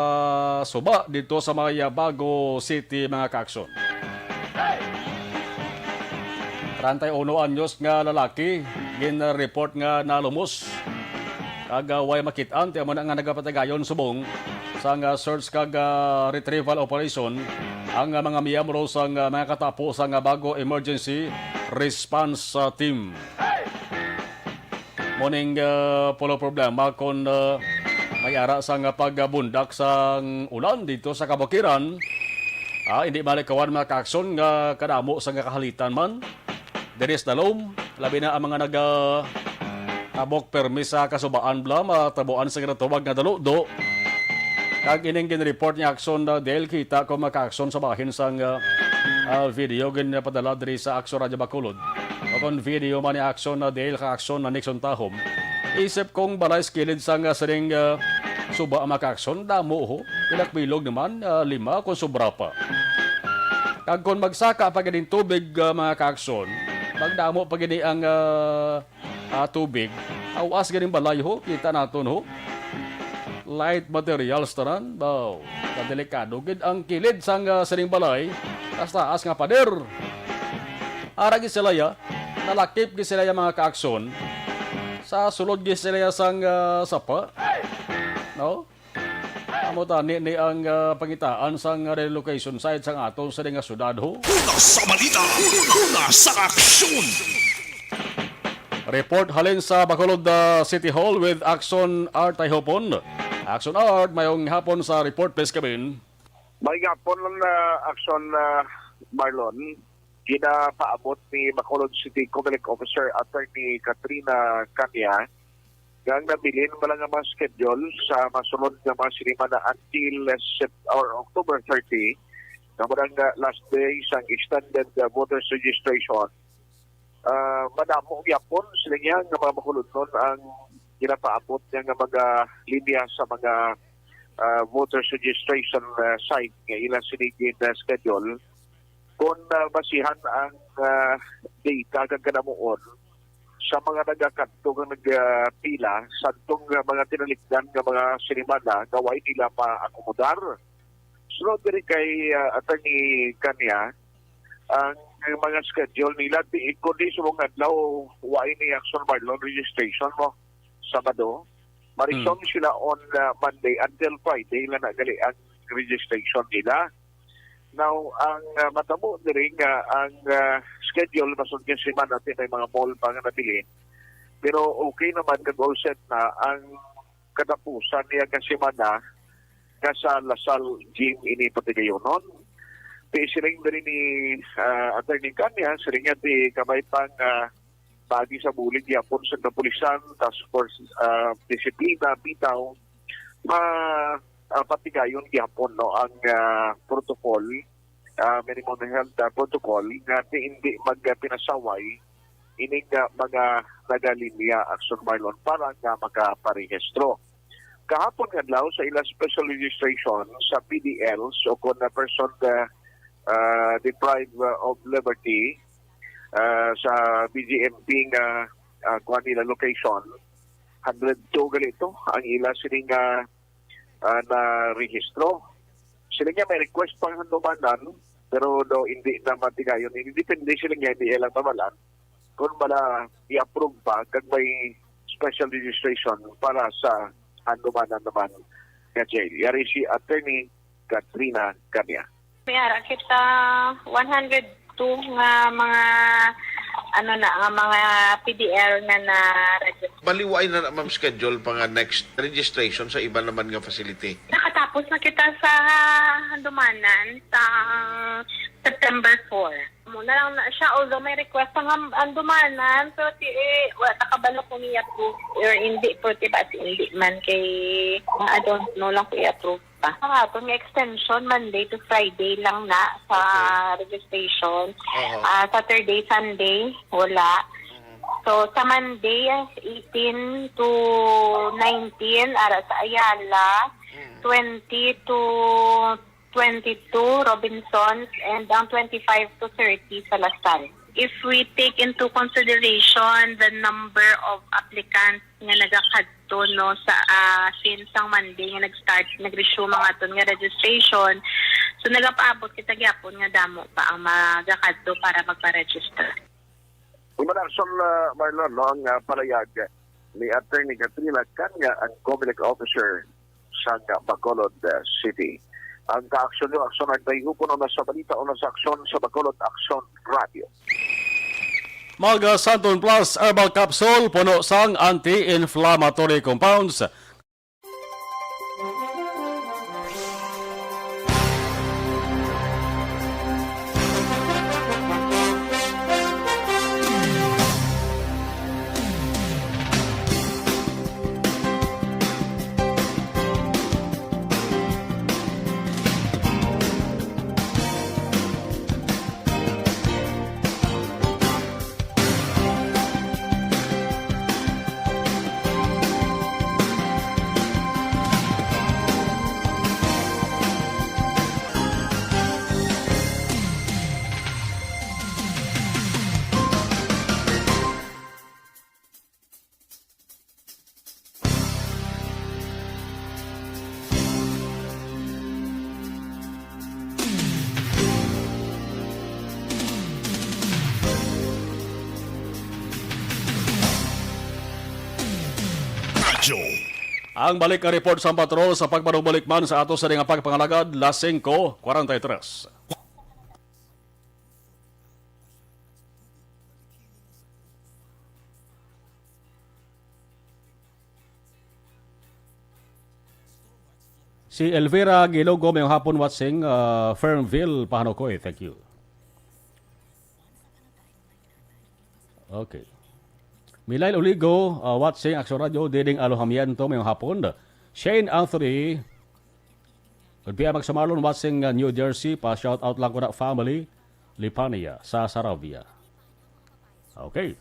suba dito sa may, ah, Bago City, mga kaaksyon. Treinta y uno anyos nga lalaki gin-report nga nalumos kag, ah, way makit-an, ti amo na nga nagapatigayon subong sang, ah, search kag, ah, retrieval operation ang, ah, mga miyembro sang, ah, mga katapo sang, ah, Bago Emergency Response, ah, Team. Muning, ah, pulo problema kon, ah, may ara sang pagbundak sang ulan dito sa kabukiran. Ah, hindi malikawan, mga kaaksyon, nga kadamo sang kahalitan man diri sa dalom, labi na ang mga naga tabok permi sa kasubaan bala, matabuan sa ginatawag nga daludo. Kag ining gin-report ni Aksyon, ah, Dale, kita ko, mga kaaksyon, sa bahin sang, ah, ah, video ginapadala diri sa Aksyon Radio Bacolod. O kon video man ni Aksyon, ah, Dale, kag Aksyon na Nixon Tahom. Isip kong balay sa kilid sang, ah, sining, ah, suba, mga kaaksyon, damo, ho. Pilak bilog naman, ah, lima kung sobra pa. Kag kung magsaka pa gid ang tubig, ah, mga kaaksyon, magdamo pa gid ang, ah, ah, tubig. Awas ganing balay, ho, kita naton, ho. Light materials tanan, baw. Kadelikado gid ang kilid sang, ah, sining balay. Taas-taas nga pader. Ara gid sila ya, nalakip gid sila ya, mga kaaksyon. Sa sulod gid sila ya sang, ah, sapa. No? Amo tani ni ang, ah, pangitaan sang relocation site sang aton sini nga syudad, ho. Una sa balita, una sa aksyon. Report halin sa Bacolod, ah, City Hall with Action Art Tayhopon. Action Art, mayong hapon sa report, please, Kevin. Mayong hapon, ah, Action, ah, Marlon. Ginapaabot ni Bacolod City Comelec Officer Attorney Katrina Cania nga ang nabilin bala nga mga schedule sa masunod nga mga sinimana until, uh, Sep-, or October thirty, nga mo ang, uh, last day sang extended, uh, voters registration. Uh, madamo gyapon sila niya nga mga Bacolodnon ang ginapaabot niya nga mga linya sa mga, uh, voters registration, uh, site nga ila sini gin, uh, schedule. Kung, uh, basihan ang, uh, data kag kadamuon, sa mga nagakadto nga nagapila sadtong, ah, mga tinalikdan nga mga sinimana nga way nila maakomodar. Sunod diri kay, ah, Attorney Cania, ang mga schedule nila, di, kundi subong adlaw, way ni Action Marlon registration mo, Sabado. Marisom Hmm. sila on, ah, Monday until Friday lang na gali ang registration nila. Now, ang, ah, matabo diri nga ang, ah, schedule masud nga semana, ti may mga mall pa nga nabilin. Pero okay naman kag all set na ang katapusan niya nga semana nga sa Lasal Gym ini patigayonon. Ti siling diri ni, ah, Attorney Cania, siling niya ti kamay pang, ah, paagi sa bulig gyapon sa kapulisan, task force, ah, disiplina, bitaw, ma, ah, patigayon gyapon, no, ang, ah, protocol, ah, minimum health, ah, protocol nga ti hindi magpinasaway ining, ah, mga nagalinya, Action Marlon, para nga makaparehistro. Kahapon nga adlaw sa ilang special registration sa P D Ls o kon na person, ah, ah, deprived, ah, of liberty, ah, sa B J M P nga, ah, kuan nila location, hundred two gali to ang ila sini nga, ah, na rehistro. Sila niya may request pang handumanan Pero do hindi na matigayon, hindi depende sila nga hindi ilang mabalaan kung bala i-approve pa kag may special registration para sa handumanan naman nga jail. Yari si Attorney Katrina Cania. May ara kita one hundred two nga mga, ano na, nga mga P D L nga na-register. Bali, wa na, ma'am, schedule pa nga next registration sa iba naman nga facility? Nakatapos na kita sa handumanan sa September four. Mo na lang na siya, although may request ang ham-, handumanan, pero ti, eh, wala ta kabalo kung i-approve or hindi, pero ti ba, hindi man kay, I don't know lang kung i-approve pa. Ang aton nga extension, Monday to Friday lang na sa Okay. registration. Aha. Ah, Saturday, Sunday, wala. Mhm. So, sa Monday, eighteen to nineteen, ara sa Ayala, Mhm. twenty to twenty-two, Robinsons, and ang twenty-five to thirty sa Lasal. If we take into consideration the number of applicants nga nagakadto, no, sa, ah, since ang Monday nga nag-start, nag-resume ang aton nga registration, so nagapaabot kita gyapon nga damo pa ang magakadto para magpa-register. Human, Action, ah, Marlon, no, ang, ah, palayag ni Attorney Katrina Cania, ang Comelec officer sa Bacolod, ah, City. Ang ka-aksyon nyo, aksyon ang dayupon una sa balita, una sa aksyon sa Bacolod Aksyon Radio. Mag, ah, Santon Plus Herbal Capsule, puno sang anti-inflammatory compounds. Ang balik nga report sa patrol sa pagpanumbalik man sa ato sa nga pagpangalagad, las singko kwarenta y tres. Si Elvira Gilogo, mayong hapon, watching, uh, Fernville, Pahanukoy. Thank you. Okay. Milail Oligo, uh, watching Action Radio, Diding Alojamiento, mayong hapon. Shane Anthony, Good P M, Magsamalon, watching, uh, New Jersey. Pa-shout out lang ko na family, Lipania, sa Saravia. Okay.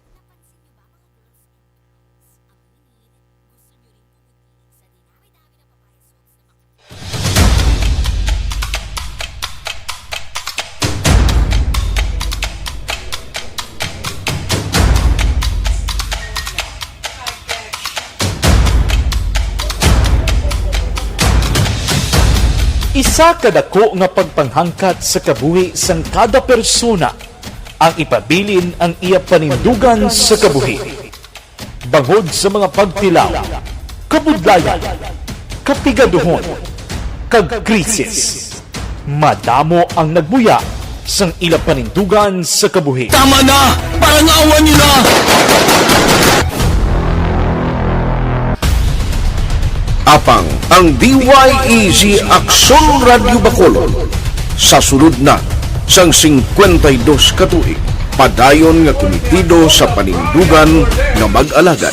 Isa ka dako nga pagpanghangkat sa kabuhi sang kada persona ang ipabilin ang iya panindugan sa kabuhi. Bangod sa mga pagtilaw, kabudlayan, kapigaduhon, kag krisis, madamo ang nagbuya sang ila panindugan sa kabuhi. Tama na! Palangawan niyo na! Apang ang D Y E G Aksyon Radyo Bacolod sa sulod na sang singkwenta y dos ka tuig, padayon nga kumitido sa panindugan nga mag-alagad.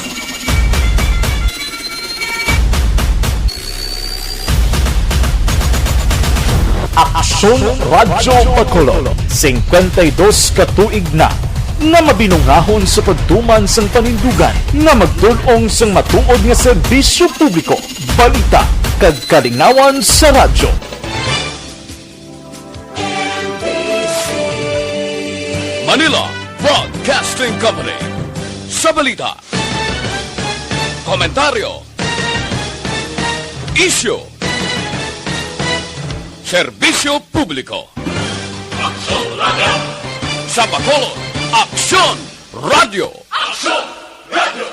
Aksyon Radyo Bacolod, singkwenta y dos ka tuig na nga mabinungahon sa pagtuman sang panindugan nga magtul-ong sang matuod nga serbisyo publiko, balita, kag kalingawan sa radyo. Manila Broadcasting Company. Sa balita, komentaryo, isyu, serbisyo publiko. Sa Bacolod, Aksyon Radio! Aksyon Radio!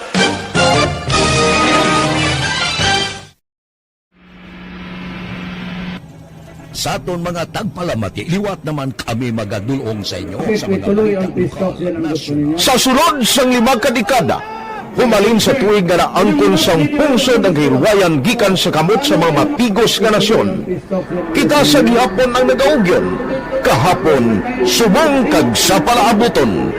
Sa aton mga tagpalamati, liwat naman kami magadulong sa inyo sa mga balita lokal, nasyonal. Sa sulod sang lima ka dekada, humalin sa tuig nga naangkon sang pungsod ang kahilwayan gikan sa kamot sa mga mapigos nga nasyon, kita sa gihapon ang nagaugyon, kahapon, subong kag sa palaabuton.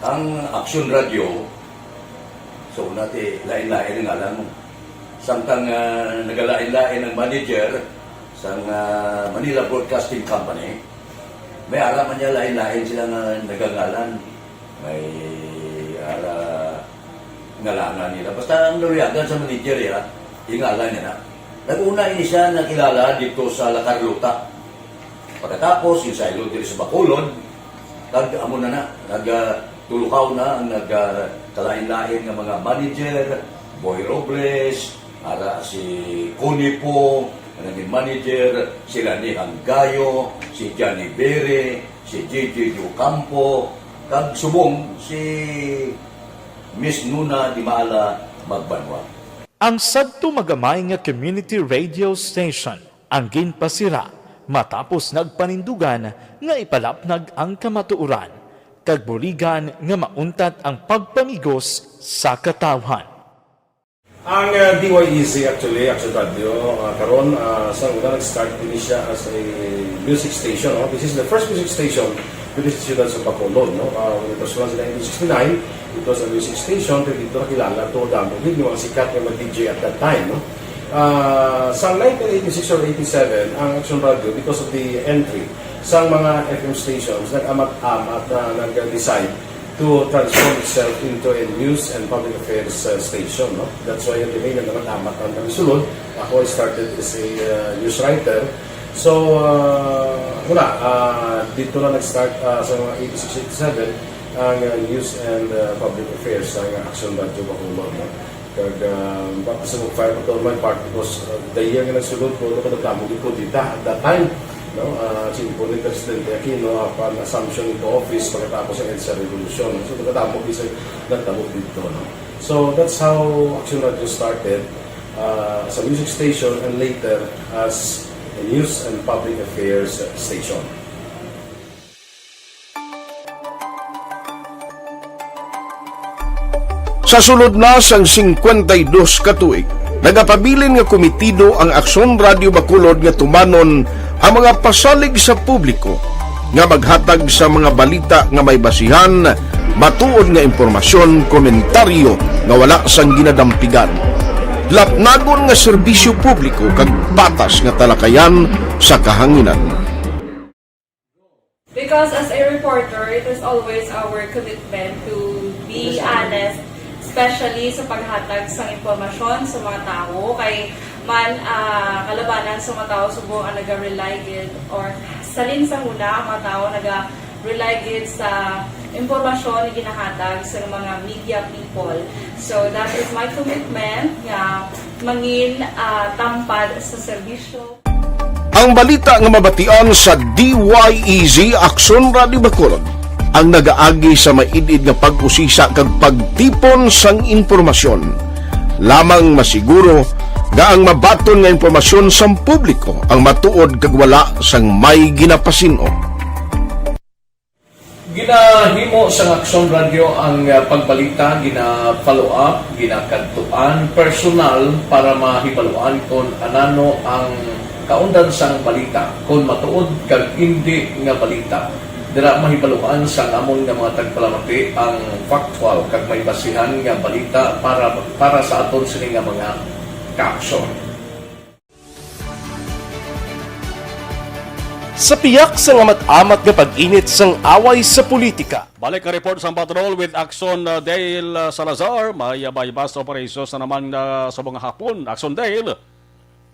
Ang Aksyon Radio, so, nati, lain-lain ang ngalan mo. Samtang, ah, nagalain-lain ang manager sang, ah, Manila Broadcasting Company, may ara man niya lain-lain sila nga nagangalan. May ara ngalangan nila. Basta ang naluyagan sa manager, ya, ingalan niya na. Nag-una ini siya nakilala dito sa La Carlota. Pagkatapos, yung saylo diri sa Bacolod, kag amo na na, nag, ah, tulukaw na ang nag, ah, kalain-lain nga mga manager, Boy Robles, ara si Connie Po, ang naging manager, sila ni Hanggayo, si Johnny Bere, si J J Ocampo, kag subong si Miss Nuna Dimala Magbanwa. Ang sadto magamay nga community radio station ang ginpasira matapos nagpanindugan nga ipalapnag ang kamatuoran kag buligan nga mauntat ang pagpamigos sa katawhan. Ang, uh, D Y E Z actually, Action Radio, uh, karon, uh, sa una nag-start din siya as a music station, no? This is the first music station dito sa siyudad sa Bacolod, no? Uh, when it was launched in nineteen sixty-nine, it was a music station, pero dito nakilala to, damo gid yung mga sikat nga mga D J at that time, no? Ah, sa nineteen eighty-six or eighty-seven, ang Action Radio, because of the entry sa mga F M stations, nag-amat-amat na nag-decide to transform itself into a news and public affairs, uh, station, no? That's why yung name na naman amat ang kami sulod. Ako, I started as a, uh, news writer. So, uh, wala, uh, dito na nag-start, uh, sa mga eighty-six, eighty-seven ang, uh, news and, uh, public affairs sa Action Radio Bacolod, no? Kag, ah, baka sa mag-fire pa to my part because, ah, the year nga nagsulod ko, ano, kadamo gid kudeta at that time, no? Ah, simple ni Presidente Aquino, apan assumption into office pagkatapos sa EDSA Revolution. So, kadamo gid sa nagtabo dito, no? So, that's how Action Radio started, ah, as a music station and later as a news and public affairs station. Sa sulod na sang singkwenta y dos ka tuig, nagapabilin nga komitido ang Aksyon Radio Bacolod nga tumanon ang mga pasalig sa publiko nga maghatag sa mga balita nga may basihan, matuod nga impormasyon, komentaryo nga wala sang ginadampigan, lapnagon nga serbisyo publiko kag patas nga talakayan sa kahanginan. Because as a reporter, it is always our commitment to be honest, especially sa paghatag sang impormasyon sa mga tawo. Kay man, ah, kalabanan sa mga tawo subong ang naga-rely gid, or salin sa huna ang mga tawo naga-rely gid sa impormasyon nga ginahatag sa mga media people. So that is my commitment nga mangin, ah, tampad sa serbisyo. Ang balita nga mabatian sa D Y E Z Aksyon Radio Bacolod ang nagaagi sa maid-id nga pag-usisa kag pagtipon sang impormasyon. Lamang masiguro nga ang mabaton nga impormasyon sang publiko ang matuod kag wala sang may ginapasin-o. Ginahimo sang Aksyon Radio ang, ah, pagbalita, gina-follow up, ginakadtuan personal para mahibaluan kon anano ang kaundan sang balita, kon matuod kag indi nga balita. Dira mahibaluan sang amon nga mga tagpalamati ang factual kag may basihan nga balita para, para sa aton sini nga mga kaaksyon. Sa pihak sang amat-amat nga pag-init sang away sa politika. Balik ang report sang Patrol with Action, uh, Dale, uh, Salazar. May, uh, buy-bust operations na naman, uh, sa mga hapon. Action Dale.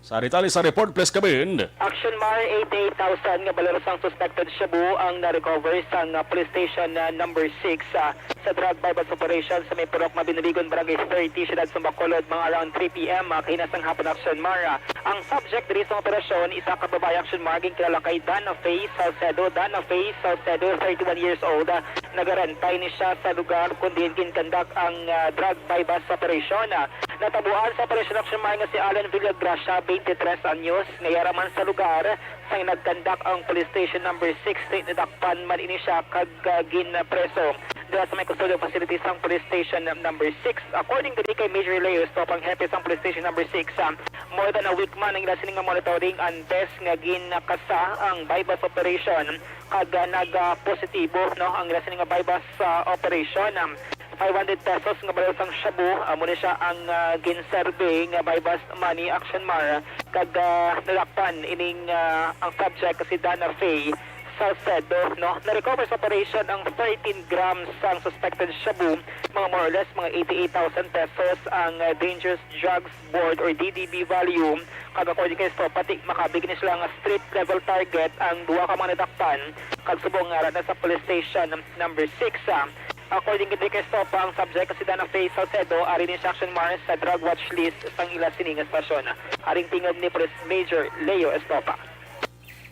Sa detalye sa report, please come in. Action Mar, eighty-eight thousand nga balor sang suspected shabu ang na-recover sang, ah, police station, ah, number six, ah, sa drug buy-bust operation sa may Purok Mabiniligon, Barangay thirty, Siyudad sa Bacolod, mga around three p m, ah, kahina sang hapon. Action Mar, ah, ang subject diri sa operasyon, isa ka babaye. Action Mar, ginkilala kay Dana Faye Salcedo. Dana Faye Salcedo, thirty-one years old, ah, nagarenta ini siya sa lugar kung diin ginkandak ang, ah, drug buy-bust operation. Ah, natabuan sa operasyon, Action Mar, nga si Allen Villagracia, twenty-three anyos, nga yara man sa lugar sang nagkandak ang Police Station Number six. Nadakpan man ini siya kag, ah, ginpreso dira sa may custodial facility sang Police Station Number six. According diri kay Major Leo Estopa, ang hepe sang Police Station Number six, ah, more than a week man ang ila sini nga monitoring antes nga ginakasa ang buy-bust operation, kag, ah, nag-positibo, no, ang ila sini nga buy-bust, ah, operation. Um, five hundred pesos nga balor sang shabu, amo ni siya ang, ah, ginserbi nga buy-bust money. Action Mar, kag, ah, nadakpan ining, ah, ang subject si Dana Faye Salcedo, no? Na-recover sa operation ang thirteen grams sang suspected shabu, mga more or less mga eighty-eight thousand pesos ang, ah, dangerous drugs board or D D B value. Kag according kay Estopa, ti makabig ni sila nga street level target ang duha ka mga nadakpan, kag subong nga ara na sa police station number six. Ah, according kay Estopa, ang subject si Dana Faye Salcedo, ari ni sa Action Mar sa drug watch list sang ila sini nga estasyon. Aring tingog ni Police Major Leo Estopa.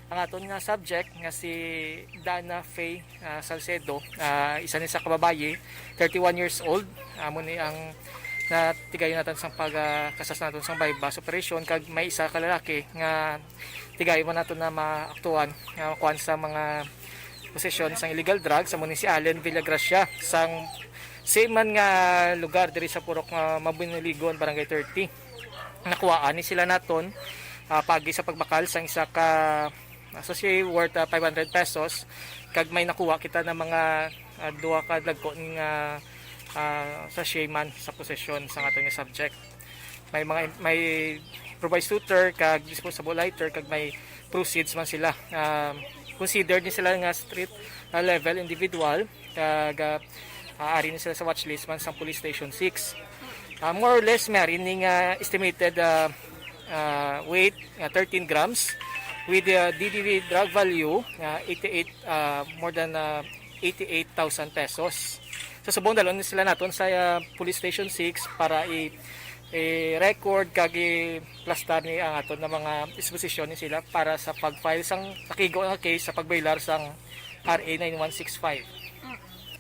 Ang aton nga subject nga si Dana Faye, ah, Salcedo, ah, isa ni sa kababayi, thirty-one years old. Amo ni ang natigayon naton sang pag, ah, kasas naton sang buy-bust operation, kag may isa ka lalaki nga tigayon man naton na maaktuhan, nga makuan sa mga posesyon sang illegal drugs, amo ni si Allen Villagracia, sang same man nga lugar diri sa Purok nga Mabiniligon, Barangay thirty. Nakuhaan ni sila naton, ah, paagi sa pagbakal sang isa ka, ah, sachet worth, ah, five hundred pesos, kag may nakuha kita na mga, ah, duha ka dagko nga, ah, sachet man sa posesyon sa aton nga subject. May mga, may improvised shooter kag disposable lighter kag may proceeds man sila. Um, considered ni sila nga street, ah, level individual kag, ah, ah, ari ni sila sa watch list man sang Police Station six. Ah, more or less, may ari ni nga estimated, ah, ah, weight nga thirteen grams with, ah, D D V drug value nga eighty-eight, ah, more than, ah, eighty-eight thousand pesos. So, subong dalon sila naton sa, ah, Police Station six para i-, i-record kag i-plastar ni ang aton na mga disposisyon ni sila para sa pag-file sang nakigo nga case sa pagbaylar sang R A nine one six five.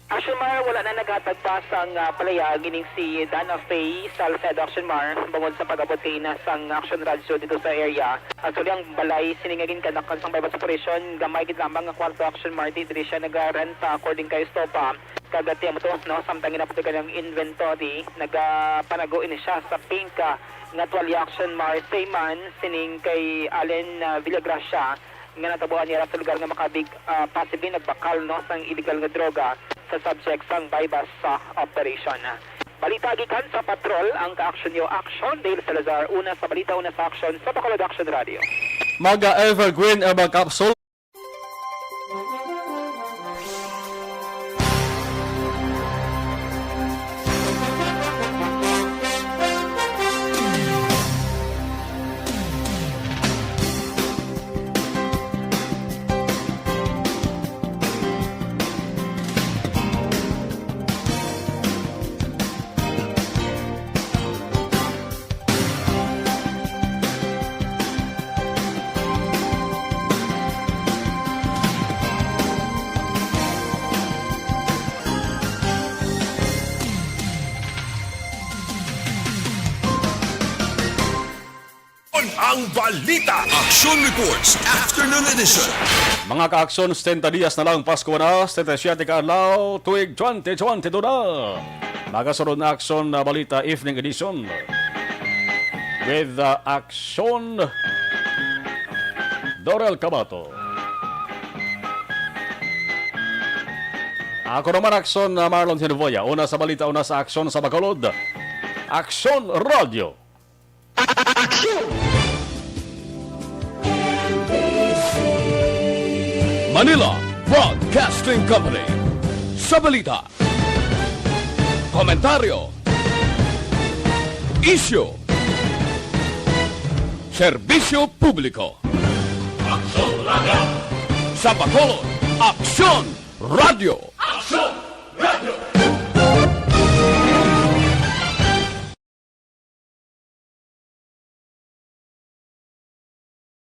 Action Mar, wala na naghatag pa sang, ah, palayag ining si Dana Faye Salcedo. Action Mar, bangod sa pag-abot kaina sang Action Radyo dito sa area. Actually, ang balay sini nga ginkanakan sang buy-bust operation, gamay gid lamang nga kwarto. Action Mar, di diri siya nagarenta, according kay Estopa. Kag ati amo to, no, samtang ginapatigan ang inventory, nagapanago ini siya sa pink, ah, nga tuwalya. Action Mar, same man sining kay Allen, ah, Villagracia, nga natabuan niya sa lugar nga makabig, ah, possibly nagbakal, no, sang illegal nga droga sa subject sang buy-bust sa operation. Balita gikan sa Patrol, ang ka-action niyo, Action Dale Salazar, una sa balita, una sa action sa Bacolod Action Radio. Maga Evergreen Herbal Capsule. Ang balita. Action Reports, Afternoon Edition. Mga ka-aksyon, setenta dias na lang Pasko na, setenta y siete ka adlaw, tuig twenty twenty-two na. Magasunod na Aksyon na Balita Evening Edition with, uh, Aksyon Dorel Cabato. Ako naman, Aksyon, uh, Marlon Hinvoya. Una sa balita, una sa aksyon sa Bacolod. Aksyon Radio. Aksyon! Manila Broadcasting Company. Sa balita, komentaryo, isyu, Serbisyo publiko. Aksyon Radio. Sa Bacolod, Aksyon Radio. Aksyon